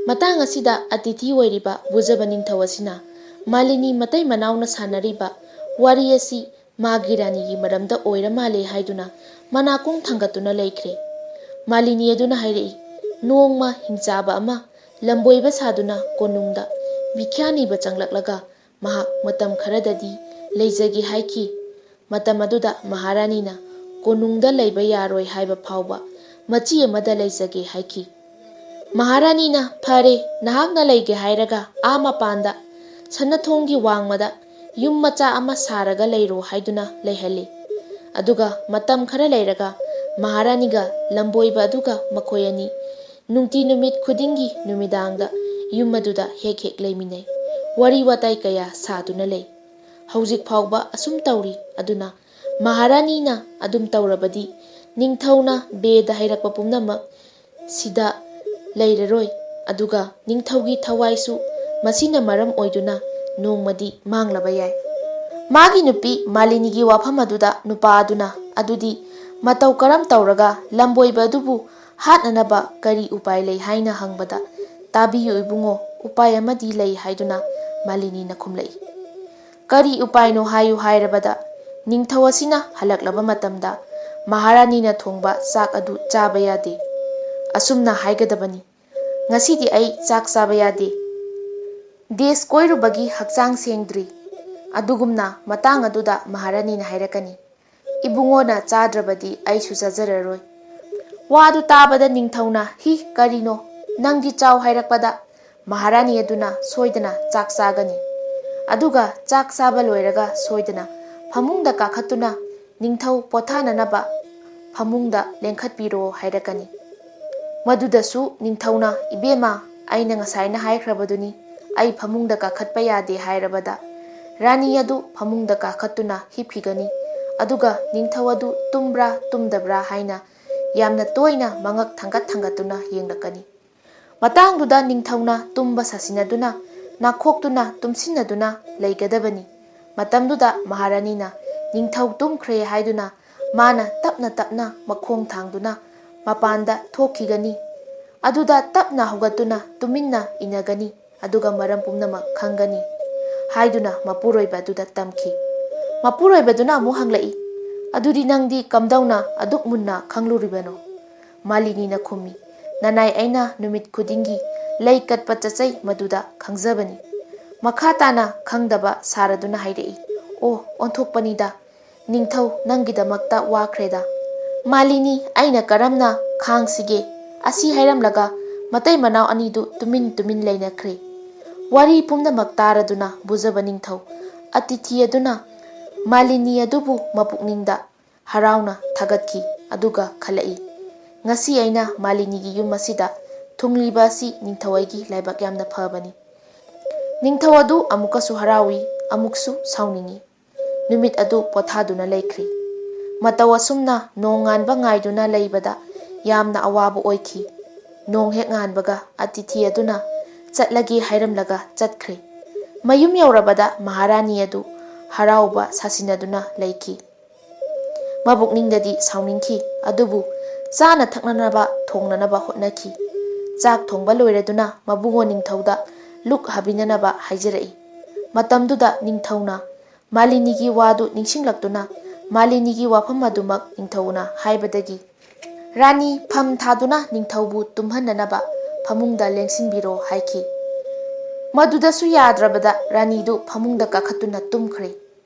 ꯃꯇꯥꯡ ꯑꯁꯤꯗ ꯑꯇꯤꯊꯤ ꯑꯣꯏꯔꯤꯕ ꯕꯨꯖꯕ ꯅꯤꯡꯊꯧ ꯑꯁꯤꯅ ꯃꯥꯂꯤꯅꯤ ꯃꯇꯩ ꯃꯅꯥꯎꯅ ꯁꯥꯟꯅꯔꯤꯕ ꯋꯥꯔꯤ ꯑꯁꯤ ꯃꯥꯒꯤ ꯔꯥꯅꯤꯒꯤ ꯃꯔꯝꯗ ꯑꯣꯏꯔ ꯃꯥꯜꯂꯦ ꯍꯥꯏꯗꯨꯅ ꯃꯅꯥꯀꯣꯡ ꯊꯥꯡꯒꯠꯇꯨꯅ ꯂꯩꯈ꯭ꯔꯦ꯫ ꯃꯥꯂꯤꯅꯤ ꯑꯗꯨꯅ ꯍꯥꯏꯔꯛꯏ, "ꯅꯣꯡꯃ ꯍꯤꯡꯆꯥꯕ ꯑꯃ ꯂꯝꯕꯣꯏꯕ ꯁꯥꯗꯨꯅ ꯀꯣꯅꯨꯡꯗ ꯚꯤꯈ꯭ꯌꯥ ꯅꯤꯕ ꯆꯪꯂꯛꯂꯒ ꯃꯍꯥꯛ ꯃꯇꯝ ꯈꯔꯗꯗꯤ ꯂꯩꯖꯒꯦ ꯍꯥꯏꯈꯤ꯫ ꯃꯇꯝ ꯑꯗꯨꯗ ꯃꯍꯥꯔꯥꯅꯤꯅ ꯀꯣꯅꯨꯡꯗ ꯂꯩꯕ ꯌꯥꯔꯣꯏ ꯍꯥꯏꯕ ꯐꯥꯎꯕ ꯃꯆꯤ ꯑꯃꯗ ꯂꯩꯖꯒꯦ ꯍꯥꯏꯈꯤ"꯫ ꯃꯍꯥꯔꯥꯅꯤꯅ, "ꯐꯔꯦ, ꯅꯍꯥꯛꯅ ꯂꯩꯒꯦ ꯍꯥꯏꯔꯒ ꯑꯥ ꯃꯄꯥꯟꯗ ꯁꯅꯥꯊꯣꯡꯒꯤ ꯋꯥꯡꯃꯗ ꯌꯨꯝ ꯃꯆꯥ ꯑꯃ ꯁꯥꯔꯒ ꯂꯩꯔꯣ" ꯍꯥꯏꯗꯨꯅ ꯂꯩꯍꯜꯂꯤ꯫ ꯑꯗꯨꯒ ꯃꯇꯝ ꯈꯔ ꯂꯩꯔꯒ ꯃꯍꯥꯔꯥꯅꯤꯒ ꯂꯝꯕꯣꯏꯕ ꯑꯗꯨꯒ ꯃꯈꯣꯏ ꯑꯅꯤ ꯅꯨꯡꯇꯤ ꯅꯨꯃꯤꯠ ꯈꯨꯗꯤꯡꯒꯤ ꯅꯨꯃꯤꯗꯥꯡꯗ ꯌꯨꯝ ꯑꯗꯨꯗ ꯍꯦꯛ ꯍꯦꯛ ꯂꯩꯃꯤꯟꯅꯩ꯫ ꯋꯥꯔꯤ ꯋꯥꯇꯥꯏ ꯀꯌꯥ ꯁꯥꯗꯨꯅ ꯂꯩ꯫ ꯍꯧꯖꯤꯛ ꯐꯥꯎꯕ ꯑꯁꯨꯝ ꯇꯧꯔꯤ꯫ ꯑꯗꯨꯅ ꯃꯍꯥꯔꯥꯅꯤꯅ ꯑꯗꯨꯝ ꯇꯧꯔꯕꯗꯤ ꯅꯤꯡꯊꯧꯅ ꯕꯦꯗ ꯍꯥꯏꯔꯛꯄ ꯄꯨꯝꯅꯃꯛ ꯁꯤꯗ ꯂꯩꯔꯔꯣꯏ꯫ ꯑꯗꯨꯒ ꯅꯤꯡꯊꯧꯒꯤ ꯊꯋꯥꯏꯁꯨ ꯃꯁꯤꯅ ꯃꯔꯝ ꯑꯣꯏꯗꯨꯅ ꯅꯣꯡꯃꯗꯤ ꯃꯥꯡꯂꯕ ꯌꯥꯏ꯫ ꯃꯥꯒꯤ ꯅꯨꯄꯤ ꯃꯥꯂꯤꯅꯤꯒꯤ ꯋꯥꯐꯝ ꯑꯗꯨꯗ ꯅꯨꯄꯥ ꯑꯗꯨꯅ, "ꯑꯗꯨꯗꯤ ꯃꯇꯧ ꯀꯔꯝ ꯇꯧꯔꯒ ꯂꯝꯕꯣꯏꯕ ꯑꯗꯨꯕꯨ ꯍꯥꯠꯅꯅꯕ ꯀꯔꯤ ꯎꯄꯥꯏ ꯂꯩ?" ꯍꯥꯏꯅ ꯍꯪꯕꯗ, "ꯇꯥꯕꯤꯌꯨ ꯏꯕꯨꯡꯉꯣ, ꯎꯄꯥꯏ ꯑꯃꯗꯤ ꯂꯩ" ꯍꯥꯏꯗꯨꯅ ꯃꯥꯂꯤꯅꯤꯅ ꯈꯨꯝꯂꯛꯏ꯫ "ꯀꯔꯤ ꯎꯄꯥꯏꯅꯣ ꯍꯥꯏꯌꯨ" ꯍꯥꯏꯔꯕꯗ, "ꯅꯤꯡꯊꯧ ꯑꯁꯤꯅ ꯍꯜꯂꯛꯂꯕ ꯃꯇꯝꯗ ꯃꯍꯥꯔꯥꯅꯤꯅ ꯊꯣꯡꯕ ꯆꯥꯛ ꯑꯗꯨ ꯆꯥꯕ ꯌꯥꯗꯦ꯫ ꯑꯁꯨꯝꯅ ꯍꯥꯏꯒꯗꯕꯅꯤ, 'ꯉꯁꯤꯗꯤ ꯑꯩ ꯆꯥꯛ ꯆꯥꯕ ꯌꯥꯗꯦ꯫ ꯗꯦꯁ ꯀꯣꯏꯔꯨꯕꯒꯤ ꯍꯛꯆꯥꯡ ꯁꯦꯡꯗ꯭ꯔꯤ꯫ ꯑꯗꯨꯒꯨꯝꯅ ꯃꯇꯥꯡ ꯑꯗꯨꯗ ꯃꯍꯥꯔꯥꯅꯤꯅ ꯍꯥꯏꯔꯛꯀꯅꯤ, 'ꯏꯕꯨꯡꯉꯣꯅ ꯆꯥꯗ꯭ꯔꯕꯗꯤ ꯑꯩꯁꯨ ꯆꯥꯖꯔꯔꯣꯏ.'" ꯋꯥꯗꯨ ꯇꯥꯕꯗ ꯅꯤꯡꯊꯧꯅ, "ꯍꯤ, ꯀꯔꯤꯅꯣ? ꯅꯪꯗꯤ ꯆꯥꯎ" ꯍꯥꯏꯔꯛꯄꯗ ꯃꯍꯥꯔꯥꯅꯤ ꯑꯗꯨꯅ ꯁꯣꯏꯗꯅ ꯆꯥꯛ ꯆꯥꯒꯅꯤ꯫ ꯑꯗꯨꯒ ꯆꯥꯛ ꯆꯥꯕ ꯂꯣꯏꯔꯒ ꯁꯣꯏꯗꯅ ꯐꯃꯨꯡꯗ ꯀꯥꯈꯠꯇꯨꯅ ꯅꯤꯡꯊꯧ ꯄꯣꯊꯥꯅꯅꯕ ꯐꯃꯨꯡꯗ ꯂꯦꯡꯈꯠꯄꯤꯔꯣ ꯍꯥꯏꯔꯛꯀꯅꯤ꯫ ꯃꯗꯨꯗꯁꯨ ꯅꯤꯡꯊꯧꯅ, "ꯏꯕꯦꯝꯃ, ꯑꯩꯅ ꯉꯁꯥꯏꯅ ꯍꯥꯏꯈ꯭ꯔꯕꯗꯨꯅꯤ, ꯑꯩ ꯐꯃꯨꯡꯗ ꯀꯥꯈꯠꯄ ꯌꯥꯗꯦ" ꯍꯥꯏꯔꯕꯗ, ꯔꯥꯅꯤ ꯑꯗꯨ ꯐꯃꯨꯡꯗ ꯀꯥꯈꯠꯇꯨꯅ ꯍꯤꯞꯈꯤꯒꯅꯤ꯫ ꯑꯗꯨꯒ ꯅꯤꯡꯊꯧ ꯑꯗꯨ ꯇꯨꯝꯕ꯭ꯔꯥ ꯇꯨꯝꯗꯕ꯭ꯔꯥ ꯍꯥꯏꯅ ꯌꯥꯝꯅ ꯇꯣꯏꯅ ꯃꯉꯛ ꯊꯥꯡꯒꯠ ꯊꯥꯡꯒꯠꯇꯨꯅ ꯌꯦꯡꯂꯛꯀꯅꯤ꯫ ꯃꯇꯥꯡꯗꯨꯗ ꯅꯤꯡꯊꯧꯅ ꯇꯨꯝꯕ ꯁꯥꯁꯤꯟꯅꯗꯨꯅ, ꯅꯥꯈꯣꯛꯇꯨꯅ, ꯇꯨꯝꯁꯤꯟꯅꯗꯨꯅ ꯂꯩꯒꯗꯕꯅꯤ꯫ ꯃꯇꯝꯗꯨꯗ ꯃꯍꯥꯔꯥꯅꯤꯅ ꯅꯤꯡꯊꯧ ꯇꯨꯝꯈ꯭ꯔꯦ ꯍꯥꯏꯗꯨꯅ ꯃꯥꯅ ꯇꯞꯅ ꯇꯞꯅ ꯃꯈꯣꯡ ꯊꯥꯡꯗꯨꯅ ꯃꯄꯥꯟꯗ ꯊꯣꯛꯈꯤꯒꯅꯤ꯫ ꯑꯗꯨꯗ ꯇꯞꯅ ꯍꯧꯒꯠꯇꯨꯅ ꯇꯨꯃꯤꯟꯅ ꯏꯟꯅꯒꯅꯤ, ꯑꯗꯨꯒ ꯃꯔꯝ ꯄꯨꯝꯅꯃꯛ ꯈꯪꯒꯅꯤ" ꯍꯥꯏꯗꯨꯅ ꯃꯄꯨꯔꯣꯏꯕ ꯑꯗꯨꯗ ꯇꯝꯈꯤ꯫ ꯃꯄꯨꯔꯣꯏꯕꯗꯨꯅ ꯑꯃꯨꯛ ꯍꯪꯂꯛꯏ, "ꯑꯗꯨꯗꯤ ꯅꯪꯗꯤ ꯀꯝꯗꯧꯅ ꯑꯗꯨꯛ ꯃꯨꯟꯅ ꯈꯪꯂꯨꯔꯤꯕꯅꯣ?" ꯃꯥꯂꯤꯅꯤꯅ ꯈꯨꯝꯃꯤ, "ꯅꯅꯥꯏ ꯑꯩꯅ ꯅꯨꯃꯤꯠ ꯈꯨꯗꯤꯡꯒꯤ ꯂꯩ ꯀꯠꯄ ꯆꯠꯆꯩ, ꯃꯗꯨꯗ ꯈꯪꯖꯕꯅꯤ"꯫ ꯃꯈꯥ ꯇꯥꯅ ꯈꯪꯗꯕ ꯁꯥꯔꯗꯨꯅ ꯍꯥꯏꯔꯛꯏ, "ꯑꯣ, ꯑꯣꯟꯊꯣꯛꯄꯅꯤꯗ, ꯅꯤꯡꯊꯧ, ꯅꯪꯒꯤꯗꯃꯛꯇ ꯋꯥꯈ꯭ꯔꯦꯗ"꯫ "ꯃꯥꯂꯤꯅꯤ, ꯑꯩꯅ ꯀꯔꯝꯅ ꯈꯥꯡꯁꯤꯒꯦ?" ꯑꯁꯤ ꯍꯥꯏꯔꯝꯂꯒ ꯃꯇꯩ ꯃꯅꯥꯎ ꯑꯅꯤꯗꯨ ꯇꯨꯃꯤꯟ ꯇꯨꯃꯤꯟ ꯂꯩꯅꯈ꯭ꯔꯦ꯫ ꯋꯥꯔꯤ ꯄꯨꯝꯅꯃꯛ ꯇꯥꯔꯗꯨꯅ ꯕꯨꯖꯕ ꯅꯤꯡꯊꯧ ꯑꯇꯤꯊꯤ ꯑꯗꯨꯅ ꯃꯥꯂꯤꯅꯤ ꯑꯗꯨꯕꯨ ꯃꯄꯨꯛꯅꯤꯡꯗ ꯍꯔꯥꯎꯅ ꯊꯥꯒꯠꯈꯤ, ꯑꯗꯨꯒ ꯈꯜꯂꯛꯏ, "ꯉꯁꯤ ꯑꯩꯅ ꯃꯥꯂꯤꯅꯤꯒꯤ ꯌꯨꯝ ꯑꯁꯤꯗ ꯊꯨꯡꯂꯤꯕ ꯑꯁꯤ ꯅꯤꯡꯊꯧ ꯑꯩꯒꯤ ꯂꯥꯏꯕꯛ ꯌꯥꯝꯅ ꯐꯕꯅꯤ"꯫ ꯅꯤꯡꯊꯧ ꯑꯗꯨ ꯑꯃꯨꯛꯀꯁꯨ ꯍꯔꯥꯎꯏ, ꯑꯃꯨꯛꯁꯨ ꯁꯥꯎꯅꯤꯡꯏ꯫ ꯅꯨꯃꯤꯠ ꯑꯗꯨ ꯄꯣꯊꯥꯗꯨꯅ ꯂꯩꯈ꯭ꯔꯤ꯫ ꯃꯇꯧ ꯑꯁꯨꯝꯅ ꯅꯣꯡ ꯉꯥꯟꯕ ꯉꯥꯏꯗꯨꯅ ꯂꯩꯕꯗ ꯌꯥꯝꯅ ꯑꯋꯥꯕ ꯑꯣꯏꯈꯤ꯫ ꯅꯣꯡ ꯍꯦꯛ ꯉꯥꯟꯕꯒ ꯑꯇꯤꯊꯤ ꯑꯗꯨꯅ ꯆꯠꯂꯒꯦ ꯍꯥꯏꯔꯝꯂꯒ ꯆꯠꯈ꯭ꯔꯦ꯫ ꯃꯌꯨꯝ ꯌꯧꯔꯕꯗ ꯃꯍꯥꯔꯥꯅꯤ ꯑꯗꯨ ꯍꯔꯥꯎꯕ ꯁꯥꯁꯤꯟꯅꯗꯨꯅ ꯂꯩꯈꯤ꯫ ꯃꯕꯨꯛꯅꯤꯡꯗꯗꯤ ꯁꯥꯎꯅꯤꯡꯈꯤ, ꯑꯗꯨꯕꯨ ꯆꯥꯅ ꯊꯛꯅꯅꯕ ꯊꯣꯡꯅꯅꯕ ꯍꯣꯠꯅꯈꯤ꯫ ꯆꯥꯛ ꯊꯣꯡꯕ ꯂꯣꯏꯔꯗꯨꯅ ꯃꯕꯨꯡꯉꯣ ꯅꯤꯡꯊꯧꯗ ꯂꯨꯛ ꯍꯥꯕꯤꯅꯅꯕ ꯍꯥꯏꯖꯔꯛꯏ꯫ ꯃꯇꯝꯗꯨꯗ ꯅꯤꯡꯊꯧꯅ ꯃꯥꯂꯤꯅꯤꯒꯤ ꯋꯥꯗꯨ ꯅꯤꯡꯁꯤꯡꯂꯛꯇꯨꯅ ꯃꯥꯂꯤꯅꯤꯒꯤ ꯋꯥꯐꯝ ꯑꯗꯨꯃꯛ ꯅꯤꯡꯊꯧꯅ ꯍꯥꯏꯕꯗꯒꯤ ꯔꯥꯅꯤ ꯐꯝ ꯊꯥꯗꯨꯅ ꯅꯤꯡꯊꯧꯕꯨ ꯇꯨꯝꯍꯟꯅꯅꯕ ꯐꯃꯨꯡꯗ ꯂꯦꯡꯁꯤꯟꯕꯤꯔꯣ ꯍꯥꯏꯈꯤ꯫ ꯃꯗꯨꯗꯁꯨ ꯌꯥꯗ꯭ꯔꯕꯗ ꯔꯥꯅꯤꯗꯨ ꯐꯃꯨꯡꯗ ꯀꯥꯈꯠꯇꯨꯅ ꯇꯨꯝꯈ꯭ꯔꯦ꯫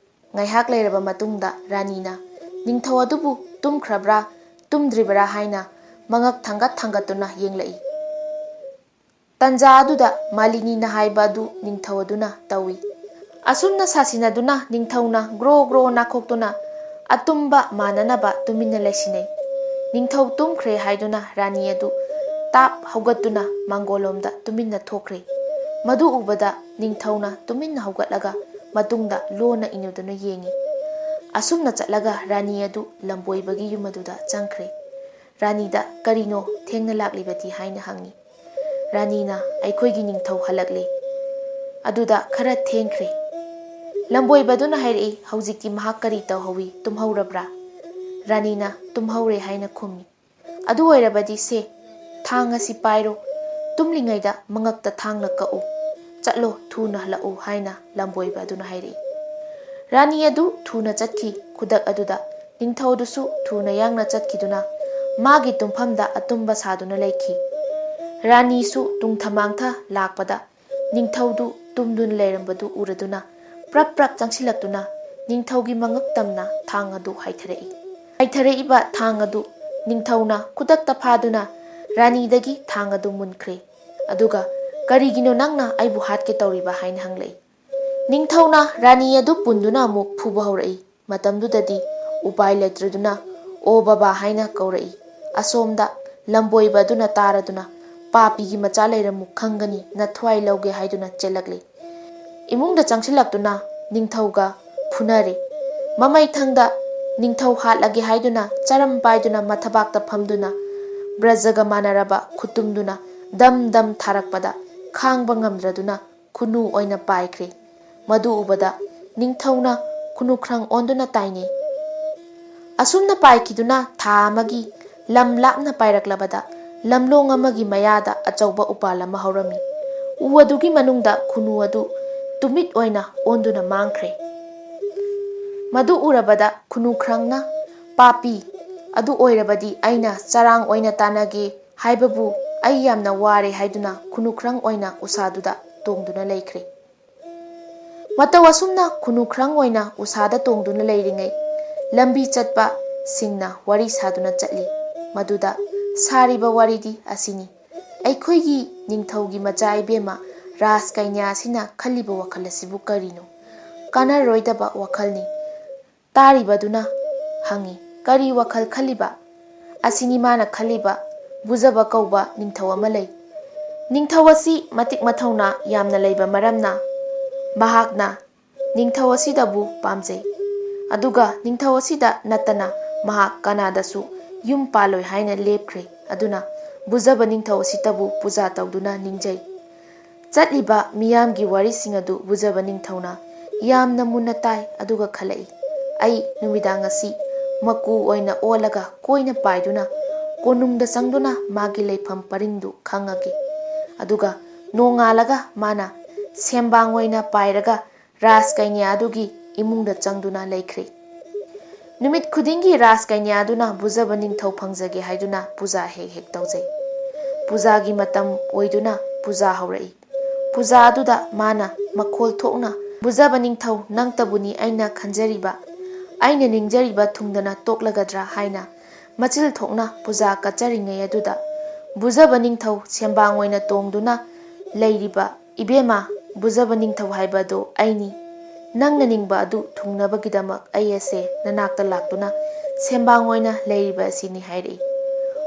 ꯉꯥꯏꯍꯥꯛ ꯂꯩꯔꯕ ꯃꯇꯨꯡꯗ ꯔꯥꯅꯤꯅ ꯅꯤꯡꯊꯧ ꯑꯗꯨꯕꯨ ꯇꯨꯝꯈ꯭ꯔꯕ꯭ꯔꯥ, ꯇꯨꯝꯗ꯭ꯔꯤꯕꯔꯥ ꯍꯥꯏꯅ ꯃꯉꯛ ꯊꯥꯡꯒꯠ ꯊꯥꯡꯒꯠꯇꯨꯅ ꯌꯦꯡꯂꯛꯏ꯫ ꯇꯟꯖꯥ ꯑꯗꯨꯗ ꯃꯥꯂꯤꯅꯤꯅ ꯍꯥꯏꯕ ꯑꯗꯨ ꯅꯤꯡꯊꯧ ꯑꯗꯨꯅ ꯇꯧꯏ꯫ ꯑꯁꯨꯝꯅ ꯁꯥꯁꯤꯟꯅꯗꯨꯅ ꯅꯤꯡꯊꯧꯅ ꯒ꯭ꯔꯣ ꯒ꯭ꯔꯣ ꯅꯥꯈꯣꯛꯇꯨꯅ ꯑꯇꯨꯝꯕ ꯃꯥꯟꯅꯅꯕ ꯇꯨꯃꯤꯟꯅ ꯂꯩꯁꯤꯟꯅꯩ꯫ ꯅꯤꯡꯊꯧ ꯇꯨꯝꯈ꯭ꯔꯦ ꯍꯥꯏꯗꯨꯅ ꯔꯥꯅꯤ ꯑꯗꯨ ꯇꯥꯞ ꯍꯧꯒꯠꯇꯨꯅ ꯃꯥꯡꯒꯣꯜꯂꯣꯝꯗ ꯇꯨꯃꯤꯟꯅ ꯊꯣꯛꯈ꯭ꯔꯦ꯫ ꯃꯗꯨ ꯎꯕꯗ ꯅꯤꯡꯊꯧꯅ ꯇꯨꯃꯤꯟꯅ ꯍꯧꯒꯠꯂꯒ ꯃꯇꯨꯡꯗ ꯂꯣꯟꯅ ꯏꯟꯅꯗꯨꯅ ꯌꯦꯡꯏ꯫ ꯑꯁꯨꯝꯅ ꯆꯠꯂꯒ ꯔꯥꯅꯤ ꯑꯗꯨ ꯂꯝꯕꯣꯏꯕꯒꯤ ꯌꯨꯝ ꯑꯗꯨꯗ ꯆꯪꯈ꯭ꯔꯦ꯫ ꯔꯥꯅꯤꯗ "ꯀꯔꯤꯅꯣ ꯊꯦꯡꯅ ꯂꯥꯛꯂꯤꯕꯗꯤ?" ꯍꯥꯏꯅ ꯍꯪꯏ꯫ ꯔꯥꯅꯤꯅ, "ꯑꯩꯈꯣꯏꯒꯤ ꯅꯤꯡꯊꯧ ꯍꯜꯂꯛꯂꯦ꯫ ꯑꯗꯨꯗ ꯈꯔ ꯊꯦꯡꯈ꯭ꯔꯦ"꯫ ꯂꯝꯕꯣꯏꯕꯗꯨꯅ ꯍꯥꯏꯔꯛꯏ, "ꯍꯧꯖꯤꯛꯇꯤ ꯃꯍꯥꯛ ꯀꯔꯤ ꯇꯧꯍꯧꯏ? ꯇꯨꯝꯍꯧꯔꯕ꯭ꯔꯥ?" ꯔꯥꯅꯤꯅ ꯇꯨꯝꯍꯧꯔꯦ ꯍꯥꯏꯅ ꯈꯨꯝꯃꯤ꯫ ꯑꯗꯨ ꯑꯣꯏꯔꯕꯗꯤ ꯁꯦ, ꯊꯥꯡ ꯑꯁꯤ ꯄꯥꯏꯔꯣ, ꯇꯨꯝꯂꯤꯉꯩꯗ ꯃꯉꯛꯇ ꯊꯥꯡꯅ ꯀꯛꯎ, ꯆꯠꯂꯣ, ꯊꯨꯅ ꯍꯜꯂꯛꯎ ꯍꯥꯏꯅ ꯂꯝꯕꯣꯏꯕ ꯑꯗꯨꯅ ꯍꯥꯏꯔꯛꯏ꯫ ꯔꯥꯅꯤ ꯑꯗꯨ ꯊꯨꯅ ꯆꯠꯈꯤ꯫ ꯈꯨꯗꯛ ꯑꯗꯨꯗ ꯅꯤꯡꯊꯧꯗꯨꯁꯨ ꯊꯨꯅ ꯌꯥꯡꯅ ꯆꯠꯈꯤꯗꯨꯅ ꯃꯥꯒꯤ ꯇꯨꯝꯐꯝꯗ ꯑꯇꯨꯝꯕ ꯁꯥꯗꯨꯅ ꯂꯩꯈꯤ꯫ ꯔꯥꯅꯤꯁꯨ ꯇꯨꯡꯊ ꯃꯥꯡꯊ ꯂꯥꯛꯄꯗ ꯅꯤꯡꯊꯧꯗꯨ ꯇꯨꯝꯗꯨꯅ ꯂꯩꯔꯝꯕꯗꯨ ꯎꯔꯗꯨꯅ ꯄ꯭ꯔꯞ ꯄ꯭ꯔꯞ ꯆꯪꯁꯤꯜꯂꯛꯇꯨꯅ ꯅꯤꯡꯊꯧꯒꯤ ꯃꯉꯛ ꯇꯝꯅ ꯊꯥꯡ ꯑꯗꯨ ꯍꯥꯏꯊꯔꯛꯏ꯫ ꯍꯥꯏꯊꯔꯛꯏꯕ ꯊꯥꯡ ꯑꯗꯨ ꯅꯤꯡꯊꯧꯅ ꯈꯨꯗꯛꯇ ꯐꯥꯗꯨꯅ ꯔꯥꯅꯤꯗꯒꯤ ꯊꯥꯡ ꯑꯗꯨ ꯃꯨꯟꯈ꯭ꯔꯦ꯫ ꯑꯗꯨꯒ "ꯀꯔꯤꯒꯤꯅꯣ ꯅꯪꯅ ꯑꯩꯕꯨ ꯍꯥꯠꯀꯦ ꯇꯧꯔꯤꯕ?" ꯍꯥꯏꯅ ꯍꯪꯂꯛꯏ꯫ ꯅꯤꯡꯊꯧꯅ ꯔꯥꯅꯤ ꯑꯗꯨ ꯄꯨꯟꯗꯨꯅ ꯑꯃꯨꯛ ꯐꯨꯕ ꯍꯧꯔꯛꯏ꯫ ꯃꯇꯝꯗꯨꯗꯗꯤ ꯎꯄꯥꯏ ꯂꯩꯇ꯭ꯔꯗꯨꯅ "ꯑꯣ ꯕꯕꯥ" ꯍꯥꯏꯅ ꯀꯧꯔꯛꯏ꯫ ꯑꯁꯣꯝꯗ ꯂꯝꯕꯣꯏꯕ ꯑꯗꯨꯅ ꯇꯥꯔꯗꯨꯅ "ꯄꯥꯄꯤꯒꯤ ꯃꯆꯥ ꯂꯩꯔꯝꯃꯨ, ꯈꯪꯒꯅꯤ, ꯅꯊ꯭ꯋꯥꯏ ꯂꯧꯒꯦ" ꯍꯥꯏꯗꯨꯅ ꯆꯦꯜꯂꯛꯂꯤ꯫ ꯏꯃꯨꯡꯗ ꯆꯪꯁꯤꯜꯂꯛꯇꯨꯅ ꯅꯤꯡꯊꯧꯒ ꯐꯨꯅꯔꯦ꯫ ꯃꯃꯩꯊꯪꯗ ꯅꯤꯡꯊꯧ ꯍꯥꯠꯂꯒꯦ ꯍꯥꯏꯗꯨꯅ ꯆꯔꯝ ꯄꯥꯏꯗꯨꯅ ꯃꯊꯕꯥꯛꯇ ꯐꯝꯗꯨꯅ ꯕ꯭ꯔꯖꯒ ꯃꯥꯟꯅꯔꯕ ꯈꯨꯇꯨꯝꯗꯨꯅ ꯗꯝ ꯗꯝ ꯊꯥꯔꯛꯄꯗ ꯈꯥꯡꯕ ꯉꯝꯗ꯭ꯔꯗꯨꯅ ꯈꯨꯅꯨ ꯑꯣꯏꯅ ꯄꯥꯏꯈ꯭ꯔꯦ꯫ ꯃꯗꯨ ꯎꯕꯗ ꯅꯤꯡꯊꯧꯅ ꯈꯨꯅꯨꯈ꯭ꯔꯪ ꯑꯣꯟꯗꯨꯅ ꯇꯥꯏꯅꯩ꯫ ꯑꯁꯨꯝꯅ ꯄꯥꯏꯈꯤꯗꯨꯅ ꯊꯥ ꯑꯃꯒꯤ ꯂꯝ ꯂꯥꯞꯅ ꯄꯥꯏꯔꯛꯂꯕꯗ ꯂꯝꯂꯣꯡ ꯑꯃꯒꯤ ꯃꯌꯥꯗ ꯑꯆꯧꯕ ꯎꯄꯥꯜ ꯑꯃ ꯍꯧꯔꯝꯃꯤ꯫ ꯎ ꯑꯗꯨꯒꯤ ꯃꯅꯨꯡꯗ ꯈꯨꯅꯨ ꯑꯗꯨ ꯇꯨꯃꯤꯠ ꯑꯣꯏꯅ ꯑꯣꯟꯗꯨꯅ ꯃꯥꯡꯈ꯭ꯔꯦ꯫ ꯃꯗꯨ ꯎꯔꯕꯗ ꯈꯨꯅꯨꯈ꯭ꯔꯪꯅ "ꯄꯥꯄꯤ ꯑꯗꯨ ꯑꯣꯏꯔꯕꯗꯤ ꯑꯩꯅ ꯆꯔꯥꯡ ꯑꯣꯏꯅ ꯇꯥꯟꯅꯒꯦ ꯍꯥꯏꯕꯕꯨ ꯑꯩ ꯌꯥꯝꯅ ꯋꯥꯔꯦ" ꯍꯥꯏꯗꯨꯅ ꯈꯨꯅꯨꯈ꯭ꯔꯪ ꯑꯣꯏꯅ ꯎꯁꯥꯗꯨꯗ ꯇꯣꯡꯗꯨꯅ ꯂꯩꯈ꯭ꯔꯦ꯫ ꯃꯇꯧ ꯑꯁꯨꯝꯅ ꯈꯨꯅꯨꯈ꯭ꯔꯪ ꯑꯣꯏꯅ ꯎꯁꯥꯗ ꯇꯣꯡꯗꯨꯅ ꯂꯩꯔꯤꯉꯩ ꯂꯝꯕꯤ ꯆꯠꯄ ꯁꯤꯡꯅ ꯋꯥꯔꯤ ꯁꯥꯗꯨꯅ ꯆꯠꯂꯤ꯫ ꯃꯗꯨꯗ ꯁꯥꯔꯤꯕ ꯋꯥꯔꯤꯗꯤ ꯑꯁꯤꯅꯤ: "ꯑꯩꯈꯣꯏꯒꯤ ꯅꯤꯡꯊꯧꯒꯤ ꯃꯆꯥ ꯏꯕꯦꯝꯃ ꯔꯥꯖ ꯀꯩꯅ꯭ꯌꯥ ꯑꯁꯤꯅ ꯈꯜꯂꯤꯕ ꯋꯥꯈꯜ ꯑꯁꯤꯕꯨ ꯀꯔꯤꯅꯣ? ꯀꯥꯟꯅꯔꯣꯏꯗꯕ ꯋꯥꯈꯜꯅꯤ"꯫ ꯇꯥꯔꯤꯕꯗꯨꯅ ꯍꯪꯉꯤ, "ꯀꯔꯤ ꯋꯥꯈꯜ ꯈꯜꯂꯤꯕ?" "ꯑꯁꯤꯅꯤ ꯃꯥꯅ ꯈꯜꯂꯤꯕ, ꯕꯨꯖꯕ ꯀꯧꯕ ꯅꯤꯡꯊꯧ ꯑꯃ ꯂꯩ꯫ ꯅꯤꯡꯊꯧ ꯑꯁꯤ ꯃꯇꯤꯛ ꯃꯊꯧꯅꯥ ꯌꯥꯝꯅ ꯂꯩꯕ ꯃꯔꯝꯅ ꯃꯍꯥꯛꯅ ꯅꯤꯡꯊꯧ ꯑꯁꯤꯗꯕꯨ ꯄꯥꯝꯖꯩ꯫ ꯑꯗꯨꯒ ꯅꯤꯡꯊꯧ ꯑꯁꯤꯗ ꯅꯠꯇꯅ ꯃꯍꯥꯛ ꯀꯅꯥꯗꯁꯨ ꯌꯨꯝ ꯄꯥꯜꯂꯣꯏ ꯍꯥꯏꯅ ꯂꯦꯞꯈ꯭ꯔꯦ꯫ ꯑꯗꯨꯅ ꯕꯨꯖꯕ ꯅꯤꯡꯊꯧ ꯑꯁꯤꯇꯕꯨ ꯄꯨꯖꯥ ꯇꯧꯗꯨꯅ ꯅꯤꯡꯖꯩ"꯫ ꯆꯠꯂꯤꯕ ꯃꯤꯌꯥꯝꯒꯤ ꯋꯥꯔꯤꯁꯤꯡ ꯑꯗꯨ ꯕꯨꯖꯕ ꯅꯤꯡꯊꯧꯅ ꯌꯥꯝꯅ ꯃꯨꯟꯅ ꯇꯥꯏ, ꯑꯗꯨꯒ ꯈꯜꯂꯛꯏ, "ꯑꯩ ꯅꯨꯃꯤꯗꯥꯡ ꯑꯁꯤ ꯃꯀꯨ ꯑꯣꯏꯅ ꯑꯣꯜꯂꯒ ꯀꯣꯏꯅ ꯄꯥꯏꯗꯨꯅ ꯀꯣꯅꯨꯡꯗ ꯆꯪꯗꯨꯅ ꯃꯥꯒꯤ ꯂꯩꯐꯝ ꯄꯔꯤꯡꯗꯨ ꯈꯪꯉꯒꯦ꯫ ꯑꯗꯨꯒ ꯅꯣꯡꯉꯥꯜꯂꯒ ꯃꯥꯅ ꯁꯦꯝꯕꯥꯡ ꯑꯣꯏꯅ ꯄꯥꯏꯔꯒ ꯔꯥꯖ ꯀꯩꯅ꯭ꯌꯥ ꯑꯗꯨꯒꯤ ꯏꯃꯨꯡꯗ ꯆꯪꯗꯨꯅ ꯂꯩꯈ꯭ꯔꯦ꯫ ꯅꯨꯃꯤꯠ ꯈꯨꯗꯤꯡꯒꯤ ꯔꯥꯖ ꯀꯩꯅ꯭ꯌꯥ ꯑꯗꯨꯅ ꯕꯨꯖꯕ ꯅꯤꯡꯊꯧ ꯐꯪꯖꯒꯦ ꯍꯥꯏꯗꯨꯅ ꯄꯨꯖꯥ ꯍꯦꯛ ꯍꯦꯛ ꯇꯧꯖꯩ꯫ ꯄꯨꯖꯥꯒꯤ ꯃꯇꯝ ꯑꯣꯏꯗꯨꯅ ꯄꯨꯖꯥ ꯍꯧꯔꯛꯏ꯫ ꯄꯨꯖꯥ ꯑꯗꯨꯗ ꯃꯥꯅ ꯃꯈꯣꯜ ꯊꯣꯛꯅ, "ꯕꯨꯖꯕ ꯅꯤꯡꯊꯧ, ꯅꯪꯇꯕꯨꯅꯤ ꯑꯩꯅ ꯈꯟꯖꯔꯤꯕ, ꯑꯩꯅ ꯅꯤꯡꯖꯔꯤꯕ ꯊꯨꯡꯗꯅ ꯇꯣꯛꯂꯒꯗ꯭ꯔꯥ?" ꯍꯥꯏꯅ ꯃꯆꯤꯜ ꯊꯣꯛꯅ ꯄꯨꯖꯥ ꯀꯠꯆꯔꯤꯉꯩ ꯑꯗꯨꯗ, ꯕꯨꯖꯕ ꯅꯤꯡꯊꯧ ꯁꯦꯝꯕꯥꯡ ꯑꯣꯏꯅ ꯇꯣꯡꯗꯨꯅ ꯂꯩꯔꯤꯕ, "ꯏꯕꯦꯝꯃ, ꯕꯨꯖꯕ ꯅꯤꯡꯊꯧ ꯍꯥꯏꯕ ꯑꯗꯨ ꯑꯩꯅꯤ꯫ ꯅꯪꯅ ꯅꯤꯡꯕ ꯑꯗꯨ ꯊꯨꯡꯅꯕꯒꯤꯗꯃꯛ ꯑꯩ ꯑꯁꯦ ꯅꯅꯥꯛꯇ ꯂꯥꯛꯇꯨꯅ ꯁꯦꯝꯕꯥꯡ ꯑꯣꯏꯅ ꯂꯩꯔꯤꯕ ꯑꯁꯤꯅꯤ" ꯍꯥꯏꯔꯛꯏ꯫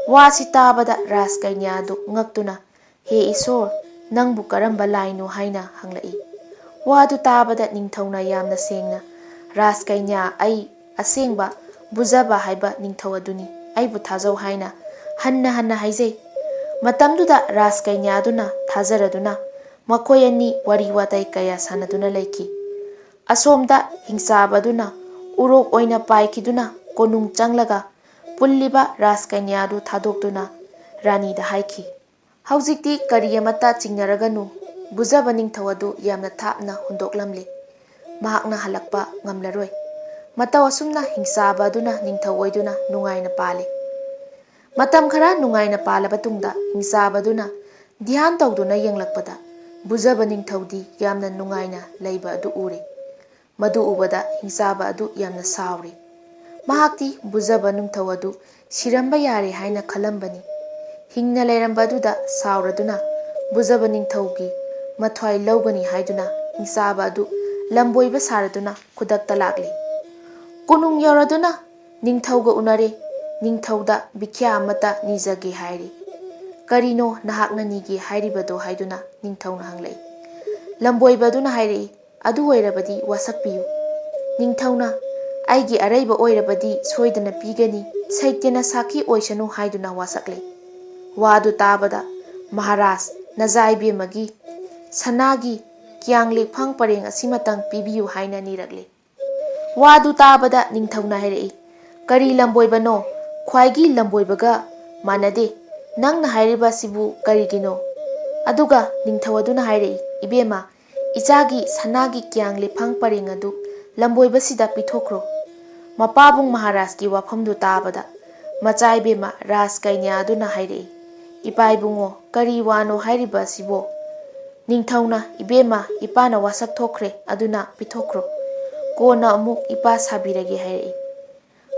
ꯋꯥꯁꯤ ꯇꯥꯕꯗ ꯔꯥꯖ ꯀꯩꯅ꯭ꯌꯥ ꯑꯗꯨ ꯉꯛꯇꯨꯅ, "ꯍꯦ ꯏꯁꯣꯔ, ꯅꯪꯕꯨ ꯀꯔꯝꯕ ꯂꯥꯏꯅꯣ?" ꯍꯥꯏꯅ ꯍꯪꯂꯛꯏ꯫ ꯋꯥꯗꯨ ꯇꯥꯕꯗ ꯅꯤꯡꯊꯧꯅ ꯌꯥꯝꯅ ꯁꯦꯡꯅ, "ꯔꯥꯖ ꯀꯩꯅ꯭ꯌꯥ, ꯑꯩ ꯑꯁꯦꯡꯕ ꯕꯨꯖꯕ ꯍꯥꯏꯕ ꯅꯤꯡꯊꯧ ꯑꯗꯨꯅꯤ꯫ ꯑꯩꯕꯨ ꯊꯥꯖꯧ" ꯍꯥꯏꯅ ꯍꯟꯅ ꯍꯟꯅ ꯍꯥꯏꯖꯩ꯫ ꯃꯇꯝꯗꯨꯗ ꯔꯥꯖ ꯀꯩꯅ꯭ꯌꯥ ꯑꯗꯨꯅ ꯊꯥꯖꯔꯗꯨꯅ ꯃꯈꯣꯏ ꯑꯅꯤ ꯋꯥꯔꯤ ꯋꯥꯇꯥꯏ ꯀꯌꯥ ꯁꯥꯟꯅꯗꯨꯅ ꯂꯩꯈꯤ꯫ ꯑꯁꯣꯝꯗ ꯍꯤꯡꯆꯥꯕ ꯑꯗꯨꯅ ꯎꯔꯣꯛ ꯑꯣꯏꯅ ꯄꯥꯏꯈꯤꯗꯨꯅ ꯀꯣꯅꯨꯡ ꯆꯪꯂꯒ ꯄꯨꯜꯂꯤꯕ ꯔꯥꯖ ꯀꯩꯅ꯭ꯌꯥ ꯑꯗꯨ ꯊꯥꯗꯣꯛꯇꯨꯅ ꯔꯥꯅꯤꯗ ꯍꯥꯏꯈꯤ, "ꯍꯧꯖꯤꯛꯇꯤ ꯀꯔꯤ ꯑꯃꯠꯇ ꯆꯤꯡꯅꯔꯒꯅꯨ, ꯕꯨꯖꯕ ꯅꯤꯡꯊꯧ ꯑꯗꯨ ꯌꯥꯝꯅ ꯊꯥꯞꯅ ꯍꯨꯟꯗꯣꯛꯂꯝꯂꯦ꯫ ꯃꯍꯥꯛꯅ ꯍꯜꯂꯛꯄ ꯉꯝꯂꯔꯣꯏ"꯫ ꯃꯇꯧ ꯑꯁꯨꯝꯅ ꯍꯤꯡꯆꯥꯕ ꯑꯗꯨꯅ ꯅꯤꯡꯊꯧ ꯑꯣꯏꯗꯨꯅ ꯅꯨꯡꯉꯥꯏꯅ ꯄꯥꯜꯂꯦ꯫ ꯃꯇꯝ ꯈꯔ ꯅꯨꯡꯉꯥꯏꯅ ꯄꯥꯜꯂꯕ ꯇꯨꯡꯗ ꯍꯤꯡꯆꯥꯕ ꯑꯗꯨꯅ ꯙ꯭ꯌꯥꯟ ꯇꯧꯗꯨꯅ ꯌꯦꯡꯂꯛꯄꯗ ꯕꯨꯖꯕ ꯅꯤꯡꯊꯧꯗꯤ ꯌꯥꯝꯅ ꯅꯨꯡꯉꯥꯏꯅ ꯂꯩꯕ ꯑꯗꯨ ꯎꯔꯦ꯫ ꯃꯗꯨ ꯎꯕꯗ ꯍꯤꯡꯆꯥꯕ ꯑꯗꯨ ꯌꯥꯝꯅ ꯁꯥꯎꯔꯦ꯫ ꯃꯍꯥꯛꯇꯤ ꯕꯨꯖꯕ ꯅꯤꯡꯊꯧ ꯑꯗꯨ ꯁꯤꯔꯝꯕ ꯌꯥꯔꯦ ꯍꯥꯏꯅ ꯈꯜꯂꯝꯕꯅꯤ꯫ ꯍꯤꯡꯅ ꯂꯩꯔꯝꯕ ꯑꯗꯨꯗ ꯁꯥꯎꯔꯗꯨꯅ ꯕꯨꯖꯕ ꯅꯤꯡꯊꯧꯒꯤ ꯃꯊ꯭ꯋꯥꯏ ꯂꯧꯒꯅꯤ ꯍꯥꯏꯗꯨꯅ ꯍꯤꯡꯆꯥꯕ ꯑꯗꯨ ꯂꯝꯕꯣꯏꯕ ꯁꯥꯔꯗꯨꯅ ꯈꯨꯗꯛꯇ ꯂꯥꯛꯂꯦ꯫ ꯀꯣꯅꯨꯡ ꯌꯧꯔꯗꯨꯅ ꯅꯤꯡꯊꯧꯒ ꯎꯅꯔꯦ꯫ ꯅꯤꯡꯊꯧꯗ ꯚꯤꯈ꯭ꯌꯥ ꯑꯃꯠꯇ ꯅꯤꯖꯒꯦ ꯍꯥꯏꯔꯦ꯫ "ꯀꯔꯤꯅꯣ ꯅꯍꯥꯛꯅ ꯅꯤꯒꯦ ꯍꯥꯏꯔꯤꯕꯗꯣ?" ꯍꯥꯏꯗꯨꯅ ꯅꯤꯡꯊꯧꯅ ꯍꯪꯂꯛꯏ꯫ ꯂꯝꯕꯣꯏꯕ ꯑꯗꯨꯅ ꯍꯥꯏꯔꯛꯏ, "ꯑꯗꯨ ꯑꯣꯏꯔꯕꯗꯤ ꯋꯥꯁꯛꯄꯤꯌꯨ"꯫ ꯅꯤꯡꯊꯧꯅ, "ꯑꯩꯒꯤ ꯑꯔꯩꯕ ꯑꯣꯏꯔꯕꯗꯤ ꯁꯣꯏꯗꯅ ꯄꯤꯒꯅꯤ, ꯁꯩꯇ꯭ꯌꯅ ꯁꯥꯈꯤ ꯑꯣꯏꯁꯅꯨ" ꯍꯥꯏꯗꯨꯅ ꯋꯥꯁꯛꯂꯦ꯫ ꯋꯥꯗꯨ ꯇꯥꯕꯗ, "ꯃꯍꯥꯔꯥꯖ, ꯅꯖꯥ ꯏꯕꯦꯝꯃꯒꯤ ꯁꯅꯥꯒꯤ ꯀꯤꯌꯥꯡ ꯂꯤꯛꯐꯥꯡ ꯄꯔꯦꯡ ꯑꯁꯤꯃꯇꯪ ꯄꯤꯕꯤꯌꯨ" ꯍꯥꯏꯅ ꯅꯤꯔꯛꯂꯦ꯫ ꯋꯥꯗꯨ ꯇꯥꯕꯗ ꯅꯤꯡꯊꯧꯅ ꯍꯥꯏꯔꯛꯏ, "ꯀꯔꯤ ꯂꯝꯕꯣꯏꯕꯅꯣ? ꯈ꯭ꯋꯥꯏꯒꯤ ꯂꯝꯕꯣꯏꯕꯒ ꯃꯥꯟꯅꯗꯦ꯫ ꯅꯪꯅ ꯍꯥꯏꯔꯤꯕ ꯑꯁꯤꯕꯨ ꯀꯔꯤꯒꯤꯅꯣ?" ꯑꯗꯨꯒ ꯅꯤꯡꯊꯧ ꯑꯗꯨꯅ ꯍꯥꯏꯔꯛꯏ, "ꯏꯕꯦꯝꯃ, ꯏꯆꯥꯒꯤ ꯁꯅꯥꯒꯤ ꯀ꯭ꯌꯥꯡ ꯂꯤꯐꯥꯡ ꯄꯔꯦꯡ ꯑꯗꯨ ꯂꯝꯕꯣꯏꯕꯁꯤꯗ ꯄꯤꯊꯣꯛꯈ꯭ꯔꯣ꯫" ꯃꯄꯥꯕꯨꯡ ꯃꯍꯥꯔꯥꯖꯀꯤ ꯋꯥꯐꯝꯗꯨ ꯇꯥꯕꯗ ꯃꯆꯥ ꯏꯕꯦꯝꯃ ꯔꯥꯖꯀꯩꯅ꯭ꯌꯥ ꯑꯗꯨꯅ ꯍꯥꯏꯔꯛꯏ, "ꯏꯄꯥ ꯏꯕꯨꯡꯉꯣ, ꯀꯔꯤ ꯋꯥꯅꯣ ꯍꯥꯏꯔꯤꯕ ꯑꯁꯤꯕꯣ?" ꯅꯤꯡꯊꯧꯅ, "ꯏꯕꯦꯝꯃ, ꯏꯄꯥꯅ ꯋꯥꯁꯛ ꯊꯣꯛꯈ꯭ꯔꯦ, ꯑꯗꯨꯅ ꯄꯤꯊꯣꯛꯈ꯭ꯔꯣ꯫ ꯀꯣꯟꯅ ꯑꯃꯨꯛ ꯏꯄꯥ ꯁꯥꯕꯤꯔꯒꯦ," ꯍꯥꯏꯔꯛꯏ꯫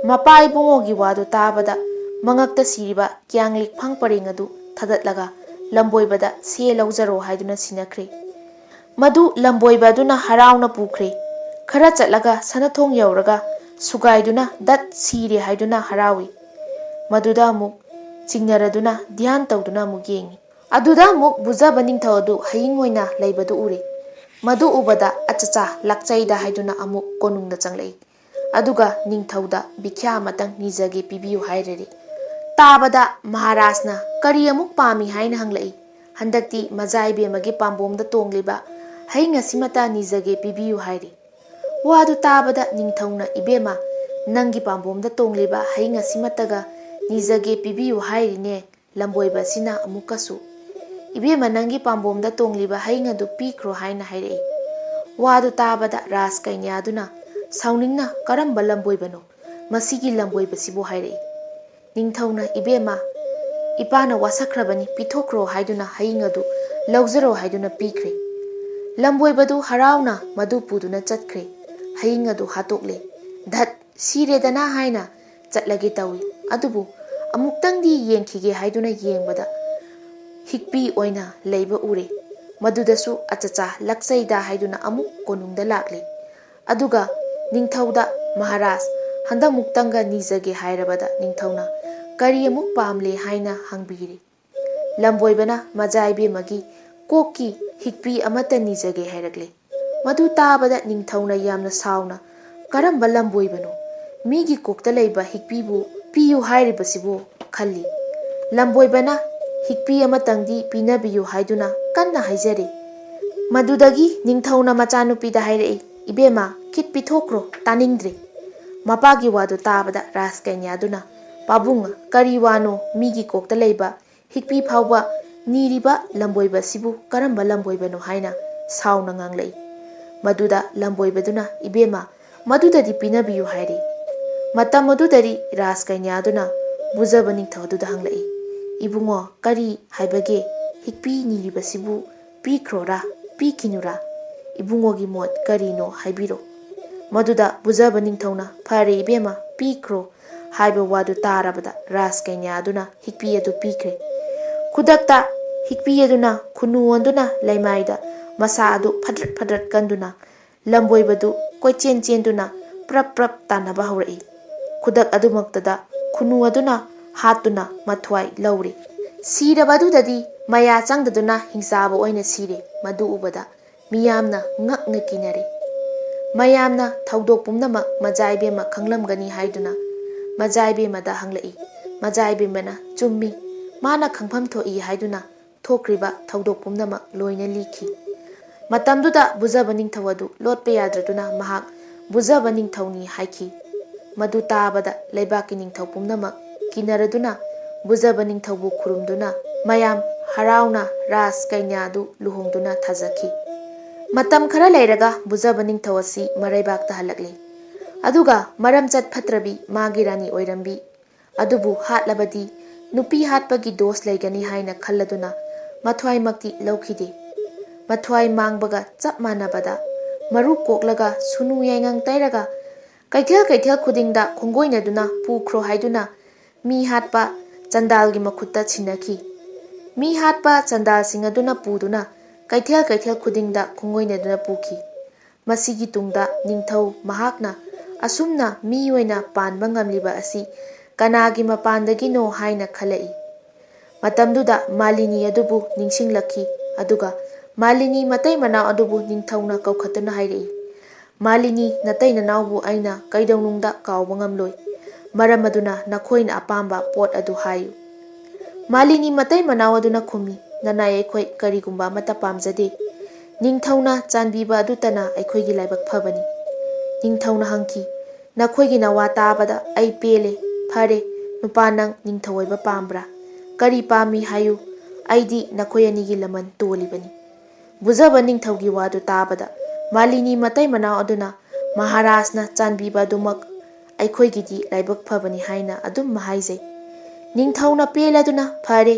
ꯃꯄꯥ ꯏꯕꯨꯡꯉꯣꯒꯤ ꯋꯥꯗꯨ ꯇꯥꯕꯗ ꯃꯉꯛꯇ ꯁꯤꯔꯤꯕ ꯀ꯭ꯌꯥꯡ ꯂꯤꯛꯐꯥꯡ ꯄꯔꯦꯡ ꯑꯗꯨ ꯊꯥꯗꯠꯂꯒ ꯂꯝꯕꯣꯏꯕꯗ ꯁꯦ ꯂꯧꯖꯔꯣ ꯍꯥꯏꯗꯨꯅ ꯁꯤꯟꯅꯈ꯭ꯔꯦ꯫ ꯃꯗꯨ ꯂꯝꯕꯣꯏꯕ ꯑꯗꯨꯅ ꯍꯔꯥꯎꯅ ꯄꯨꯈ꯭ꯔꯦ꯫ ꯈꯔ ꯆꯠꯂꯒ ꯁꯅꯊꯣꯡ ꯌꯧꯔꯒ ꯁꯨꯒꯥꯏꯗꯨꯅ ꯗꯠ ꯁꯤꯔꯦ ꯍꯥꯏꯗꯨꯅ ꯍꯔꯥꯎꯏ꯫ ꯃꯗꯨꯗ ꯑꯃꯨꯛ ꯆꯤꯡꯅꯔꯗꯨꯅ ꯙ꯭ꯌꯥꯟ ꯇꯧꯗꯨꯅ ꯑꯃꯨꯛ ꯌꯦꯡꯏ꯫ ꯑꯗꯨꯗ ꯑꯃꯨꯛ ꯕꯨꯖꯕ ꯅꯤꯡꯊꯧ ꯑꯗꯨ ꯍꯌꯤꯡ ꯑꯣꯏꯅ ꯂꯩꯕꯗꯨ ꯎꯔꯦ꯫ ꯃꯗꯨ ꯎꯕꯗ "ꯑꯆꯆꯥ, ꯂꯥꯛꯆꯩꯗ" ꯍꯥꯏꯗꯨꯅ ꯑꯃꯨꯛ ꯀꯣꯅꯨꯡꯗ ꯆꯪꯂꯛꯏ꯫ ꯑꯗꯨꯒ ꯅꯤꯡꯊꯧꯗ ꯚꯤꯈ꯭ꯌꯥ ꯑꯃꯇꯪ ꯅꯤꯖꯒꯦ, ꯄꯤꯕꯤꯌꯨ ꯍꯥꯏꯔꯔꯦ꯫ ꯇꯥꯕꯗ ꯃꯍꯥꯔꯥꯖꯅ "ꯀꯔꯤ ꯑꯃꯨꯛ ꯄꯥꯝꯃꯤ?" ꯍꯥꯏꯅ ꯍꯪꯂꯛꯏ꯫ "ꯍꯟꯗꯛꯇꯤ ꯃꯖꯥ ꯏꯕꯦꯝꯃꯒꯤ ꯄꯥꯝꯕꯣꯝꯗ ꯇꯣꯡꯂꯤꯕ ꯍꯌꯤꯡ ꯑꯁꯤꯃꯇ ꯅꯤꯖꯒꯦ, ꯄꯤꯕꯤꯌꯨ" ꯍꯥꯏꯔꯤ꯫ ꯋꯥꯗꯨ ꯇꯥꯕꯗ ꯅꯤꯡꯊꯧꯅ, "ꯏꯕꯦꯝꯃ, ꯅꯪꯒꯤ ꯄꯥꯝꯕꯣꯝꯗ ꯇꯣꯡꯂꯤꯕ ꯍꯌꯤꯡ ꯑꯁꯤꯃꯇꯒ ꯅꯤꯖꯒꯦ, ꯄꯤꯕꯤꯌꯨ ꯍꯥꯏꯔꯤꯅꯦ꯫" ꯂꯝꯕꯣꯏꯕ ꯑꯁꯤꯅ ꯑꯃꯨꯛꯀꯁꯨ, "ꯏꯕꯦꯝꯃ, ꯅꯪꯒꯤ ꯄꯥꯝꯕꯣꯝꯗ ꯇꯣꯡꯂꯤꯕ ꯍꯌꯤꯡ ꯑꯗꯨ ꯄꯤꯈ꯭ꯔꯣ" ꯍꯥꯏꯅ ꯍꯥꯏꯔꯛꯏ꯫ ꯋꯥꯗꯨ ꯇꯥꯕꯗ ꯔꯥꯖ ꯀꯩꯅ꯭ꯌꯥꯗꯨꯅ ꯁꯥꯎꯅꯤꯡꯅ, "ꯀꯔꯝꯕ ꯂꯝꯕꯣꯏꯕꯅꯣ? ꯃꯁꯤꯒꯤ ꯂꯝꯕꯣꯏꯕꯁꯤꯕꯨ" ꯍꯥꯏꯔꯛꯏ꯫ ꯅꯤꯡꯊꯧꯅ, "ꯏꯕꯦꯝꯃ, ꯏꯄꯥꯅ ꯋꯥꯁꯛꯈ꯭ꯔꯕꯅꯤ, ꯄꯤꯊꯣꯛꯈ꯭ꯔꯣ" ꯍꯥꯏꯗꯨꯅ ꯍꯌꯤꯡ ꯑꯗꯨ ꯂꯧꯖꯔꯣ ꯍꯥꯏꯗꯨꯅ ꯄꯤꯈ꯭ꯔꯦ꯫ ꯂꯝꯕꯣꯏꯕꯗꯨ ꯍꯔꯥꯎꯅ ꯃꯗꯨ ꯄꯨꯗꯨꯅ ꯆꯠꯈ꯭ꯔꯦ꯫ ꯍꯌꯤꯡ ꯑꯗꯨ ꯍꯥꯠꯇꯣꯛꯂꯦ꯫ "ꯙꯠ, ꯁꯤꯔꯦꯗꯅ" ꯍꯥꯏꯅ ꯆꯠꯂꯒꯦ ꯇꯧꯏ꯫ ꯑꯗꯨꯕꯨ ꯑꯃꯨꯛꯇꯪꯗꯤ ꯌꯦꯡꯈꯤꯒꯦ ꯍꯥꯏꯗꯨꯅ ꯌꯦꯡꯕꯗ ꯍꯤꯛꯄꯤ ꯑꯣꯏꯅ ꯂꯩꯕ ꯎꯔꯦ꯫ ꯃꯗꯨꯗꯁꯨ "ꯑꯆꯆꯥ, ꯂꯛꯆꯩꯗ" ꯍꯥꯏꯗꯨꯅ ꯑꯃꯨꯛ ꯀꯣꯅꯨꯡꯗ ꯂꯥꯛꯂꯦ꯫ ꯑꯗꯨꯒ ꯅꯤꯡꯊꯧꯗ, "ꯃꯍꯥꯔꯥꯖ, ꯍꯟꯗꯛꯃꯨꯛꯇꯪꯒ ꯅꯤꯖꯒꯦ" ꯍꯥꯏꯔꯕꯗ ꯅꯤꯡꯊꯧꯅ "ꯀꯔꯤ ꯑꯃꯨꯛ ꯄꯥꯝꯂꯦ?" ꯍꯥꯏꯅ ꯍꯪꯕꯤꯔꯦ꯫ ꯂꯝꯕꯣꯏꯕꯅ ꯃꯖꯥ ꯏꯕꯦꯝꯃꯒꯤ ꯀꯣꯛꯀꯤ ꯍꯤꯛꯄꯤ ꯑꯃꯠꯇ ꯅꯤꯖꯒꯦ ꯍꯥꯏꯔꯛꯂꯦ꯫ ꯃꯗꯨ ꯇꯥꯕꯗ ꯅꯤꯡꯊꯧꯅ ꯌꯥꯝꯅ ꯁꯥꯎꯅ, "ꯀꯔꯝꯕ ꯂꯝꯕꯣꯏꯕꯅꯣ? ꯃꯤꯒꯤ ꯀꯣꯛꯇ ꯂꯩꯕ ꯍꯤꯛꯄꯤꯕꯨ ꯄꯤꯌꯨ ꯍꯥꯏꯔꯤꯕꯁꯤꯕꯨ?" ꯈꯜꯂꯤ꯫ ꯂꯝꯕꯣꯏꯕꯅ "ꯍꯤꯛꯄꯤ ꯑꯃꯇꯪꯗꯤ ꯄꯤꯅꯕꯤꯌꯨ" ꯍꯥꯏꯗꯨꯅ ꯀꯟꯅ ꯍꯥꯏꯖꯔꯦ꯫ ꯃꯗꯨꯗꯒꯤ ꯅꯤꯡꯊꯧꯅ ꯃꯆꯥꯅꯨꯄꯤꯗ ꯍꯥꯏꯔꯛꯏ, "ꯏꯕꯦꯝꯃ, ꯈꯤꯠ ꯄꯤꯊꯣꯛꯈ꯭ꯔꯣ, ꯇꯥꯅꯤꯡꯗ꯭ꯔꯦ"꯫ ꯃꯄꯥꯒꯤ ꯋꯥꯗꯨ ꯇꯥꯕꯗ ꯔꯥꯖꯀꯩꯅ꯭ꯌꯥꯗꯨꯅ, "ꯄꯥꯕꯨꯡ, ꯀꯔꯤ ꯋꯥꯅꯣ ꯃꯤꯒꯤ ꯀꯣꯛꯇ ꯂꯩꯕ ꯍꯤꯛꯄꯤ ꯐꯥꯎꯕ ꯅꯤꯔꯤꯕ ꯂꯝꯕꯣꯏꯕꯁꯤꯕꯨ ꯀꯔꯝꯕ ꯂꯝꯕꯣꯏꯕꯅꯣ?" ꯍꯥꯏꯅ ꯁꯥꯎꯅ ꯉꯥꯡꯂꯛꯏ꯫ ꯃꯗꯨꯗ ꯂꯝꯕꯣꯏꯕꯗꯨꯅ, "ꯏꯕꯦꯝꯃ, ꯃꯗꯨꯗꯗꯤ ꯄꯤꯅꯕꯤꯌꯨ" ꯍꯥꯏꯔꯤ꯫ ꯃꯇꯝ ꯑꯗꯨꯗꯗꯤ ꯔꯥꯖꯀꯩꯅ꯭ꯌꯥꯗꯨꯅ ꯕꯨꯖꯕ ꯅꯤꯡꯊꯧ ꯑꯗꯨꯗ ꯍꯪꯂꯛꯏ, "ꯏꯕꯨꯡꯉꯣ, ꯀꯔꯤ ꯍꯥꯏꯕꯒꯦ? ꯍꯤꯛꯄꯤ ꯅꯤꯔꯤꯕꯁꯤꯕꯨ ꯄꯤꯈ꯭ꯔꯣꯔꯥ, ꯄꯤꯈꯤꯅꯨꯔꯥ? ꯏꯕꯨꯡꯉꯣꯒꯤ ꯃꯣꯠ ꯀꯔꯤꯅꯣ ꯍꯥꯏꯕꯤꯔꯣ?" ꯃꯗꯨꯗ ꯕꯨꯖꯕ ꯅꯤꯡꯊꯧꯅ, "ꯐꯔꯦ ꯏꯕꯦꯝꯃ, ꯄꯤꯈ꯭ꯔꯣ" ꯍꯥꯏꯕ ꯋꯥꯗꯨ ꯇꯥꯔꯕꯗ ꯔꯥꯖꯀꯩꯅ꯭ꯌꯥ ꯑꯗꯨꯅ ꯍꯤꯛꯄꯤ ꯑꯗꯨ ꯄꯤꯈ꯭ꯔꯦ꯫ ꯈꯨꯗꯛꯇ ꯍꯤꯛꯄꯤ ꯑꯗꯨꯅ ꯈꯨꯅꯨ ꯑꯣꯟꯗꯨꯅ ꯂꯩꯃꯥꯏꯗ ꯃꯁꯥ ꯑꯗꯨ ꯐꯗ꯭ꯔꯠ ꯐꯗ꯭ꯔꯠ ꯀꯟꯗꯨꯅ ꯂꯝꯕꯣꯏꯕꯗꯨ ꯀꯣꯏꯆꯦꯟ ꯆꯦꯟꯗꯨꯅ ꯄ꯭ꯔꯞ ꯄ꯭ꯔꯞ ꯇꯥꯟꯅꯕ ꯍꯧꯔꯛꯏ꯫ ꯈꯨꯗꯛ ꯑꯗꯨꯃꯛꯇꯗ ꯈꯨꯅꯨ ꯑꯗꯨꯅ ꯍꯥꯠꯇꯨꯅ ꯃꯊ꯭ꯋꯥꯏ ꯂꯧꯔꯦ꯫ ꯁꯤꯔꯕ ꯑꯗꯨꯗꯗꯤ ꯃꯌꯥ ꯆꯪꯗꯗꯨꯅ ꯍꯤꯡꯆꯥꯕ ꯑꯣꯏꯅ ꯁꯤꯔꯦ꯫ ꯃꯗꯨ ꯎꯕꯗ ꯃꯤꯌꯥꯝꯅ ꯉꯛꯅ ꯀꯤꯅꯔꯦ꯫ ꯃꯌꯥꯝꯅ ꯊꯧꯗꯣꯛ ꯄꯨꯝꯅꯃꯛ ꯃꯖꯥ ꯏꯕꯦꯝꯃ ꯈꯪꯂꯝꯒꯅꯤ ꯍꯥꯏꯗꯨꯅ ꯃꯖꯥ ꯏꯕꯦꯝꯃꯗ ꯍꯪꯂꯛꯏ꯫ ꯃꯖꯥ ꯏꯕꯦꯝꯃꯅ, "ꯆꯨꯝꯃꯤ, ꯃꯥꯅ ꯈꯪꯐꯝ ꯊꯣꯛꯏ" ꯍꯥꯏꯗꯨꯅ ꯊꯣꯛꯈ꯭ꯔꯤꯕ ꯊꯧꯗꯣꯛ ꯄꯨꯝꯅꯃꯛ ꯂꯣꯏꯅ ꯂꯤꯈꯤ꯫ ꯃꯇꯝꯗꯨꯗ ꯕꯨꯖꯕ ꯅꯤꯡꯊꯧ ꯑꯗꯨ ꯂꯣꯠꯄ ꯌꯥꯗ꯭ꯔꯗꯨꯅ ꯃꯍꯥꯛ ꯕꯨꯖꯕ ꯅꯤꯡꯊꯧꯅꯤ ꯍꯥꯏꯈꯤ꯫ ꯃꯗꯨ ꯇꯥꯕꯗ ꯂꯩꯕꯥꯛꯀꯤ ꯅꯤꯡꯊꯧ ꯄꯨꯝꯅꯃꯛ ꯀꯤꯅꯔꯗꯨꯅ ꯕꯨꯖꯕ ꯅꯤꯡꯊꯧꯕꯨ ꯈꯨꯔꯨꯝꯗꯨꯅ ꯃꯌꯥꯝ ꯍꯔꯥꯎꯅ ꯔꯥꯖ ꯀꯩꯅ꯭ꯌꯥ ꯑꯗꯨ ꯂꯨꯍꯣꯡꯗꯨꯅ ꯊꯥꯖꯈꯤ꯫ ꯃꯇꯝ ꯈꯔ ꯂꯩꯔꯒ ꯕꯨꯖꯕ ꯅꯤꯡꯊꯧ ꯑꯁꯤ ꯃꯔꯩꯕꯥꯛꯇ ꯍꯜꯂꯛꯂꯤ꯫ ꯑꯗꯨꯒ ꯃꯔꯝꯆꯠ ꯐꯠꯇ꯭ꯔꯕꯤ ꯃꯥꯒꯤ ꯔꯥꯅꯤ ꯑꯣꯏꯔꯝꯕꯤ ꯑꯗꯨꯕꯨ ꯍꯥꯠꯂꯕꯗꯤ ꯅꯨꯄꯤ ꯍꯥꯠꯄꯒꯤ ꯗꯣꯁ ꯂꯩꯒꯅꯤ ꯍꯥꯏꯅ ꯈꯜꯂꯗꯨꯅ ꯃꯊ꯭ꯋꯥꯏꯃꯛꯇꯤ ꯂꯧꯈꯤꯗꯦ꯫ ꯃꯊ꯭ꯋꯥꯏ ꯃꯥꯡꯕꯒ ꯆꯞ ꯃꯥꯟꯅꯕꯗ ꯃꯔꯨ ꯀꯣꯛꯂꯒ ꯁꯨꯅꯨ ꯌꯥꯏꯉꯪ ꯇꯩꯔꯒ ꯀꯩꯊꯦꯜ ꯀꯩꯊꯦꯜ ꯈꯨꯗꯤꯡꯗ ꯈꯣꯡꯒꯣꯏꯅꯗꯨꯅ ꯄꯨꯈ꯭ꯔꯣ ꯍꯥꯏꯗꯨꯅ ꯃꯤ ꯍꯥꯠꯄ ꯆꯟꯗꯥꯜꯒꯤ ꯃꯈꯨꯠꯇ ꯁꯤꯟꯅꯈꯤ꯫ ꯃꯤ ꯍꯥꯠꯄ ꯆꯟꯗꯥꯜꯁꯤꯡ ꯑꯗꯨꯅ ꯄꯨꯗꯨꯅ ꯀꯩꯊꯦꯜ ꯀꯩꯊꯦꯜ ꯈꯨꯗꯤꯡꯗ ꯈꯣꯡꯒꯣꯏꯅꯗꯨꯅ ꯄꯨꯈꯤ꯫ ꯃꯁꯤꯒꯤ ꯇꯨꯡꯗ ꯅꯤꯡꯊꯧ ꯃꯍꯥꯛꯅ ꯑꯁꯨꯝꯅ ꯃꯤ ꯑꯣꯏꯅ ꯄꯥꯟꯕ ꯉꯝꯂꯤꯕ ꯑꯁꯤ ꯀꯅꯥꯒꯤ ꯃꯄꯥꯟꯗꯒꯤꯅꯣ ꯍꯥꯏꯅ ꯈꯜꯂꯛꯏ꯫ ꯃꯇꯝꯗꯨꯗ ꯃꯥꯂꯤꯅꯤ ꯑꯗꯨꯕꯨ ꯅꯤꯡꯁꯤꯡꯂꯛꯈꯤ, ꯑꯗꯨꯒ ꯃꯥꯂꯤꯅꯤ ꯃꯇꯩ ꯃꯅꯥꯎ ꯑꯗꯨꯕꯨ ꯅꯤꯡꯊꯧꯅ ꯀꯧꯈꯠꯇꯨꯅ ꯍꯥꯏꯔꯛꯏ, "ꯃꯥꯂꯤꯅꯤ, ꯅꯇꯩ ꯅꯅꯥꯎꯕꯨ ꯑꯩꯅ ꯀꯩꯗꯧꯅꯨꯡꯗ ꯀꯥꯎꯕ ꯉꯝꯂꯣꯏ꯫ ꯃꯔꯝ ꯑꯗꯨꯅ ꯅꯈꯣꯏꯅ ꯑꯄꯥꯝꯕ ꯄꯣꯠ ꯑꯗꯨ ꯍꯥꯏꯌꯨ꯫" ꯃꯥꯂꯤꯅꯤ ꯃꯇꯩ ꯃꯅꯥꯎ ꯑꯗꯨꯅ ꯈꯨꯝꯃꯤ, "ꯅꯅꯥꯏ ꯑꯩꯈꯣꯏ ꯀꯔꯤꯒꯨꯝꯕ ꯑꯃꯠꯇ ꯄꯥꯝꯖꯗꯦ꯫ ꯅꯤꯡꯊꯧꯅ ꯆꯥꯟꯕꯤꯕ ꯑꯗꯨꯇꯅ ꯑꯩꯈꯣꯏꯒꯤ ꯂꯥꯏꯕꯛ ꯐꯕꯅꯤ꯫" ꯅꯤꯡꯊꯧꯅ ꯍꯪꯈꯤ, ꯅꯈꯣꯏꯒꯤ ꯅꯋꯥ ꯇꯥꯕꯗ ꯑꯩ ꯄꯦꯜꯂꯦ꯫ ꯐꯔꯦ, ꯅꯨꯄꯥ, ꯅꯪ ꯅꯤꯡꯊꯧ ꯑꯣꯏꯕ ꯄꯥꯝꯕ꯭ꯔꯥ? ꯀꯔꯤ ꯄꯥꯝꯃꯤ ꯍꯥꯏꯌꯨ, ꯑꯩꯗꯤ ꯅꯈꯣꯏ ꯑꯅꯤꯒꯤ ꯂꯃꯟ ꯇꯣꯜꯂꯤꯕꯅꯤ꯫ ꯕꯨꯖꯕ ꯅꯤꯡꯊꯧꯒꯤ ꯋꯥꯗꯨ ꯇꯥꯕꯗ ꯃꯥꯂꯤꯅꯤ ꯃꯇꯩ ꯃꯅꯥꯎ ꯑꯗꯨꯅ ꯃꯍꯥꯔꯥꯖꯅ ꯆꯥꯟꯕꯤꯕ ꯑꯗꯨꯃꯛ ꯑꯩꯈꯣꯏꯒꯤꯗꯤ ꯂꯥꯏꯕꯛ ꯐꯕꯅꯤ ꯍꯥꯏꯅ ꯑꯗꯨꯝ ꯍꯥꯏꯖꯩ꯫ ꯅꯤꯡꯊꯧꯅ ꯄꯦꯜꯂꯗꯨꯅ, ꯐꯔꯦ,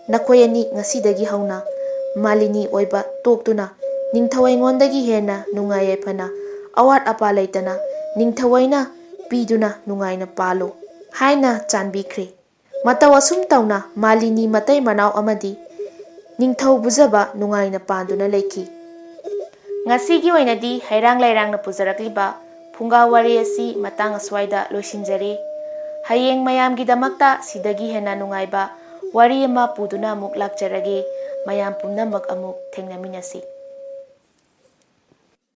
ꯅꯈꯣꯏ ꯑꯅꯤ ꯉꯁꯤꯗꯒꯤ ꯍꯧꯅ ꯃꯥꯂꯤꯅꯤ ꯑꯣꯏꯕ ꯇꯣꯛꯇꯨꯅ ꯅꯤꯡꯊꯧ ꯑꯩꯉꯣꯟꯗꯒꯤ ꯍꯦꯟꯅ ꯅꯨꯡꯉꯥꯏ ꯌꯥꯏꯐꯅ ꯑꯋꯥꯠ ꯑꯄꯥ ꯂꯩꯇꯅ ꯅꯤꯡꯊꯧ ꯑꯩꯅ ꯄꯤꯗꯨꯅ ꯅꯨꯡꯉꯥꯏꯅ ꯄꯥꯜꯂꯨ ꯍꯥꯏꯅ ꯆꯥꯟꯕꯤꯈ꯭ꯔꯦ꯫ ꯃꯇꯧ ꯑꯁꯨꯝ ꯇꯧꯅ ꯃꯥꯂꯤꯅꯤ ꯃꯇꯩ ꯃꯅꯥꯎ ꯑꯃꯗꯤ ꯅꯤꯡꯊꯧ ꯕꯨꯖꯕ ꯅꯨꯡꯉꯥꯏꯅ ꯄꯥꯟꯗꯨꯅ ꯂꯩꯈꯤ꯫ ꯉꯁꯤꯒꯤ ꯑꯣꯏꯅꯗꯤ ꯍꯩꯔꯥꯡ ꯂꯩꯔꯥꯡꯅ ꯄꯨꯖꯔꯛꯂꯤꯕ ꯐꯨꯡꯒꯥ ꯋꯥꯔꯤ ꯑꯁꯤ ꯃꯇꯥꯡ ꯑꯁ꯭ꯋꯥꯏꯗ ꯂꯣꯏꯁꯤꯟꯖꯔꯦ꯫ ꯍꯌꯦꯡ ꯃꯌꯥꯝꯒꯤꯗꯃꯛꯇ ꯁꯤꯗꯒꯤ ꯍꯦꯟꯅ ꯅꯨꯡꯉꯥꯏꯕ ꯋꯥꯔꯤ ꯑꯃ ꯄꯨꯗꯨꯅ ꯑꯃꯨꯛ ꯂꯥꯛꯆꯔꯒꯦ꯫ ꯃꯌꯥꯝ ꯄꯨꯝꯅꯃꯛ ꯑꯃꯨꯛ ꯊꯦꯡꯅꯃꯤꯟꯅꯁꯤ꯫